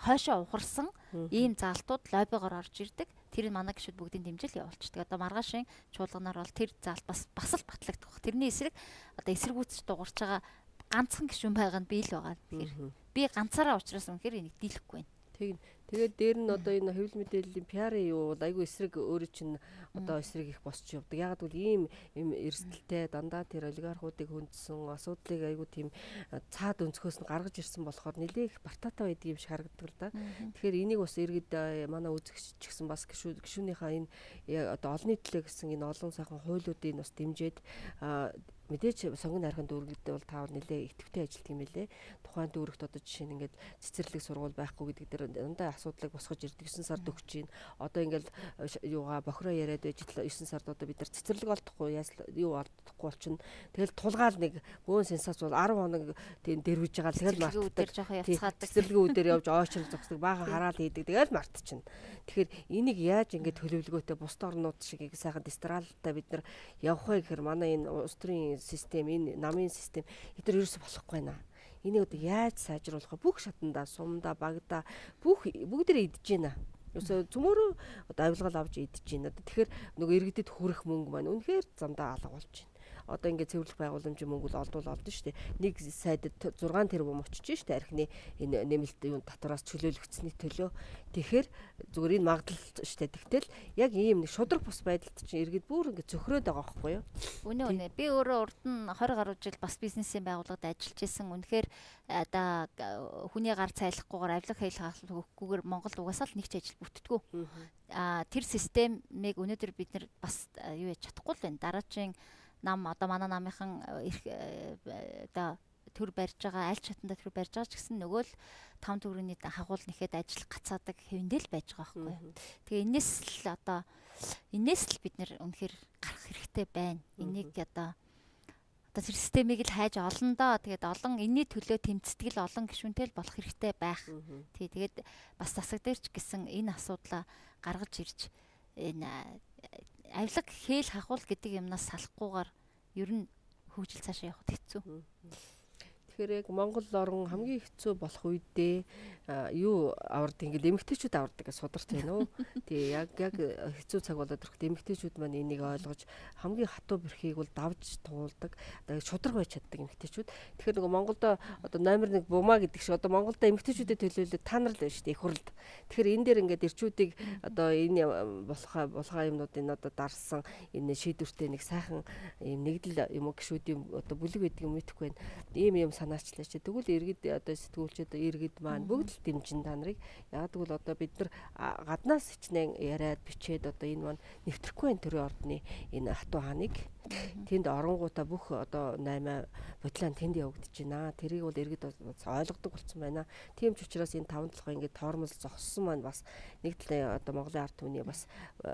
хойшоо ухарсан ийм заалтууд лоббигоор орж ирдэг. Тэр нь манай гишүүд бүгдийн дэмжил явуулчихдаг. Одоо маргаашийн чуулганаар бол тэр заалт бас л батлагдах. Тэрний эсрэг одоо эсэргүүцэж дуурч байгаа ганцхан гишүүн байгаа нь би л байгаа. Тэгэхээр би ганцаараа учраас үнэхээр энийг дийлэхгүй байна. Тэг. Тэгээд дээр нь одоо энэ хэвлэл мэдээллийн PR-ын юу бол айгүй эсрэг өөрөө чинь одоо эсрэг их босч явдаг. Ягаад гэвэл ийм юм эрсдэлтэй дандаа тэр олигархуудыг хөндсөн асуудлыг айгүй тийм цаад өнцгөөс нь гаргаж ирсэн болохоор нэлээ их бартаатай байдаг юм шиг харагддаг л да. Тэгэхээр энийг бас иргэд манай үзэгч ч гэсэн бас гишүүнийхээ энэ одоо олонний төлөө гэсэн энэ олон сайхан хуулиудыг бас дэмжиж мэдээч сонгон найрхан дүүргэд бол та бол нэлээ идэвхтэй ажилладаг юм билээ. Тухайн дүүрэгт одоо жишээ нь ингээд цэцэрлэг сургууль байхгүй гэдэг дээр дандаа асуудлыг босгож ирдэг. 9 сард өгч чинь. Одоо ингээд юугаа бохроо яриад байж 9 сард одоо бид нар цэцэрлэг олдохгүй юу олдохгүй болчихно. Тэгэл тулгаал нэг бөөн сенсац бол 10 хоног тийм дэрвэж байгаа л тэгэл мартдаг. Цэцэрлэгийн үдээр явж ойчрол зогсдог, баахан хараал хийдэг. Тэгэл мартчихна. Тэгэхээр энийг яаж ингээд төлөвлөгөөтэй бусд орнууд шиг сайхан дистралтай бид нар явах вэ гэхээр манай энэ улс төрийн систем, энэ намын систем эдгээр ерөөсө болохгүй байна. Энийг одоо яаж сайжруулах вэ? Бүх шатандаа, сумдаа, багада бүх бүгдээрээ идэж байна. Ерөөсө цөмөрөө одоо авилгал авч идэж байна. Тэгэхээр нөгөө иргэдэд хүрэх мөнгө маань үнэхээр замдаа алга болж байна. Одоо ингээд цэвэрлэх байгууламжийн мөнгө л олдвол олдно шүү дээ. Нэг сайдад 6 тэрбум очиж шүү дээ. Архины энэ нэмэлт юун татвараас чөлөөлөгдсөний төлөө. Тэгэхээр зүгээр энэ магадлал шүү дээ. Тэгтэл яг ийм нэг шудраг бус байдалд чинь иргэд бүр ингээд цөхрөөд байгаа байхгүй юу? Үнэ үнэ. Би өөрөө урд нь 20 гаруй жил бас бизнесийн байгууллагад ажиллаж исэн. Үнэхээр одоо хүний гар цайлахгүйгээр авилга хэл хаалт өгөхгүйгээр Монгол угаасаа л нэг ч ажил бүтдэггүй. Тэр системийг өнөөдөр бид нар бас юу яаж чадахгүй л байна. Дараачийн нам одоо манай намынхан одоо төр барьж байгаа, аль чатанда төр барьж байгаа ч гэсэн нөгөө л 5 төгрөгийн хагуул нэхэд ажил гацаадаг хэвэндэл байж байгаа байхгүй юу. Тэгээ энэс л одоо энэс л бид нэр үнэхээр гарах хэрэгтэй байна. Энийг одоо тэр системийг л хайж олон доо. Тэгээд олон энэний төлөө тэмцдэг л олон гишүүнтэй л болох хэрэгтэй байх. Тий, тэгээд бас засаг дээр ч гэсэн энэ асуудлаа гаргаж ирж энэ авилга хээл хахуул гэдэг юмнаас салахгүйгээр ер нь хөгжил цаашаа явахд хэцүү. Тэгэхээр яг Монгол орн хамгийн хэцүү болох үедээ юу авардаг ингээд эмэгтэйчүүд авардаг гэж сударч байна уу? Тий, яг хэцүү цаг болоод ирэхэд эмэгтэйчүүд маань энийг ойлгож хамгийн хатуу бэрхийг бол давж туулдаг. Одоо шудраг байж чаддаг эмэгтэйчүүд. Тэгэхээр нөгөө Монголд одоо номер 1 бумаа гэдэг шиг одоо Монголд эмэгтэйчүүдэд төлөөлөд та нар л байна шүү дээ их хурлд. Тэгэхээр энэ дээр ингээд эрчүүдийг одоо энэ болохаа юмнуудыг одоо дарсан энэ шийдвэртэй нэг сайхан юм нэгдэл юм уу гişүүдийн одоо бүлэг байдаг юм мэдэхгүй байна. Ийм юм санаачлаа чи. Тэгвэл иргэд одоо сэтгүүлчид иргэд маань бүгд л дэмжин та нарыг. Яг тэгвэл одоо бид нар гаднаас хичнээн яриад бичээд одоо энэ маань нэвтрэхгүй байх төрийн ордны энэ хатуу хааныг тэнд оронгуудаа бүх одоо 8 бодлоо тэнд явагдаж байна. Тэрийг бол иргэд ойлгодог болсон байна. Тийм ч учраас энэ 5 толгой ингээд тоормол зогссон маань бас нэг талаа одоо Монголын ард түмний бас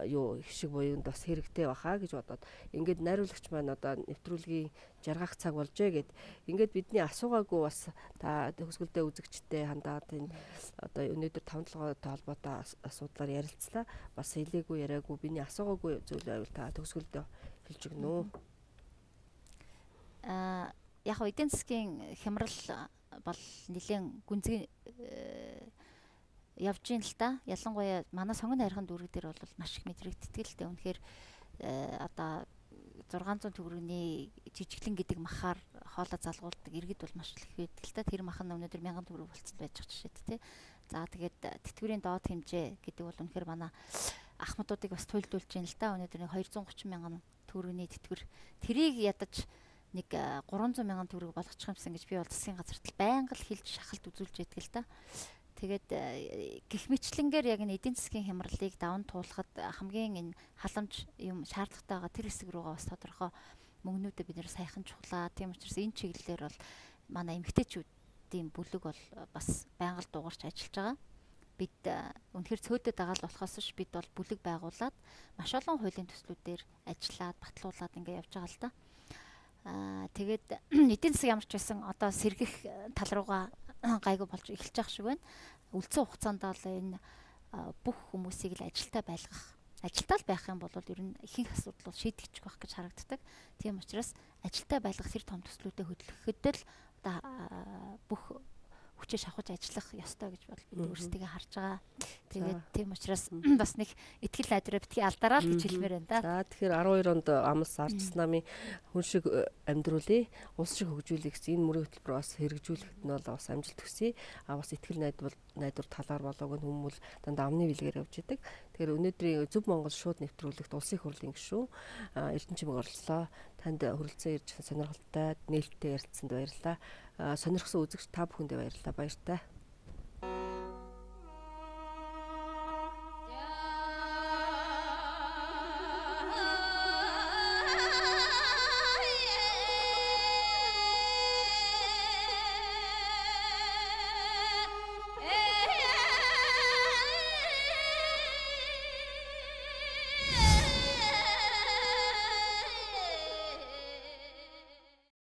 юу хишиг буюунд бас хэрэгтэй баха гэж бодоод ингээд найруулагч маань одоо нэвтрүүлгийн жаргах цаг болжээ гэд ингээд бидний асуугаагүй бас та төгсгөлдөө үзэгчтэй хандаад энэ одоо өнөөдөр 5 толгойтой холбоотой асуудлаар ярилцлаа. Бас хэлээгүй яриаггүй биний асуугаагүй зүйл байвал та төгсгөлдөө хэлж өгнө үү? Яг эдийн засгийн хямрал бол нэлээд гүнзгий явж ийн л да. Ялангуяа манай сонгон найрхан дүүрэг дээр бол маш их мэдрэгддэг л дээ. Үнэхээр одоо 600 төгрөгийн жижиглэн гэдэг махаар хоолой залгуулдаг иргэд бол маш их байдаг л та. Тэр мах нь өнөөдөр 1000 төгрөг болцсон байж байгаа жишээт тий. За тэгээд тэтгэврийн доод хэмжээ гэдэг бол үнэхээр манай ахмадуудыг бас туйлдуулж байна л да. Өнөөдөр нэг 230 мянган төгрөгийн тэтгэвэр тэрийг ядаж нэг 300 мянган төгрөг болгочих юмсан гэж би бол засгийн газарт байнга л хэлж шахалт үзүүлж байдаг л да. Тэгээд гих мэтлэнгээр яг энэ эдийн засгийн хямралыг даван туулахад хамгийн энэ халамж юм шаардлагатай байгаа тэр хэсэг рүүгээ бас тодорхой мөнгнүүдээ бид нэр саяхан чухлаа. Тийм учраас энэ чиглэлээр бол манай эмэгтэйчүүд иргэдийн бүлэг бол бас байнга л дуугарч ажиллаж байгаа. Бид үнэхээр цөөдөд байгаа л болохоос ш бид бол бүлэг байгуулад маш олон хуулийн төслүүдээр ажиллаад батлуулаад ингээ явж байгаа л да. Тэгээд эдийн засаг ямар ч байсан одоо сэргэх тал руугаа гайгүй болж эхэлж байгаа шиг байна. Үлдсэн хугацаанд бол энэ бүх хүмүүсийг л ажилтаа байлгах, ажилтаа л байх юм бол ер нь ихэнх асуудал бол шийдэгдчих байх гэж харагддаг. Тийм учраас ажилтаа байлгах тэр том төслүүдэд хөдлөхөд л одоо бүх хүчээ шавхаж ажиллах ёстой гэж бол бид өөрсдийгөө харж байгаа. Тэгээд тийм учраас бас нэг итгэл найдвараа битгий алдараа л гэж хэлмээр байна да. За тэгэхээр 12 онд амс Ардчилсан намын хүн шиг амьдруулъя, улс шиг хөгжүүлье гэсэн энэ мөрийн хөтөлбөр бас хэрэгжүүлэхэд нь бол бас амжилт хүсье. А бас итгэл найдвар талаар болоог нь хүмүүл дандаа амны бэлгээр явж идэг. Тэгэхээр өнөөдрийн Зөв Монгол шууд нэвтрүүлэгт улсын хурлын гишүүн Эрдэнэ чимэг оролцлоо. Танд хүрэлцэн ирж сонирхолтой нээлттэй ярилцсанд баярлалаа. Сонирхсан үзэгч та бүхэндээ баярлалаа. Баяртай.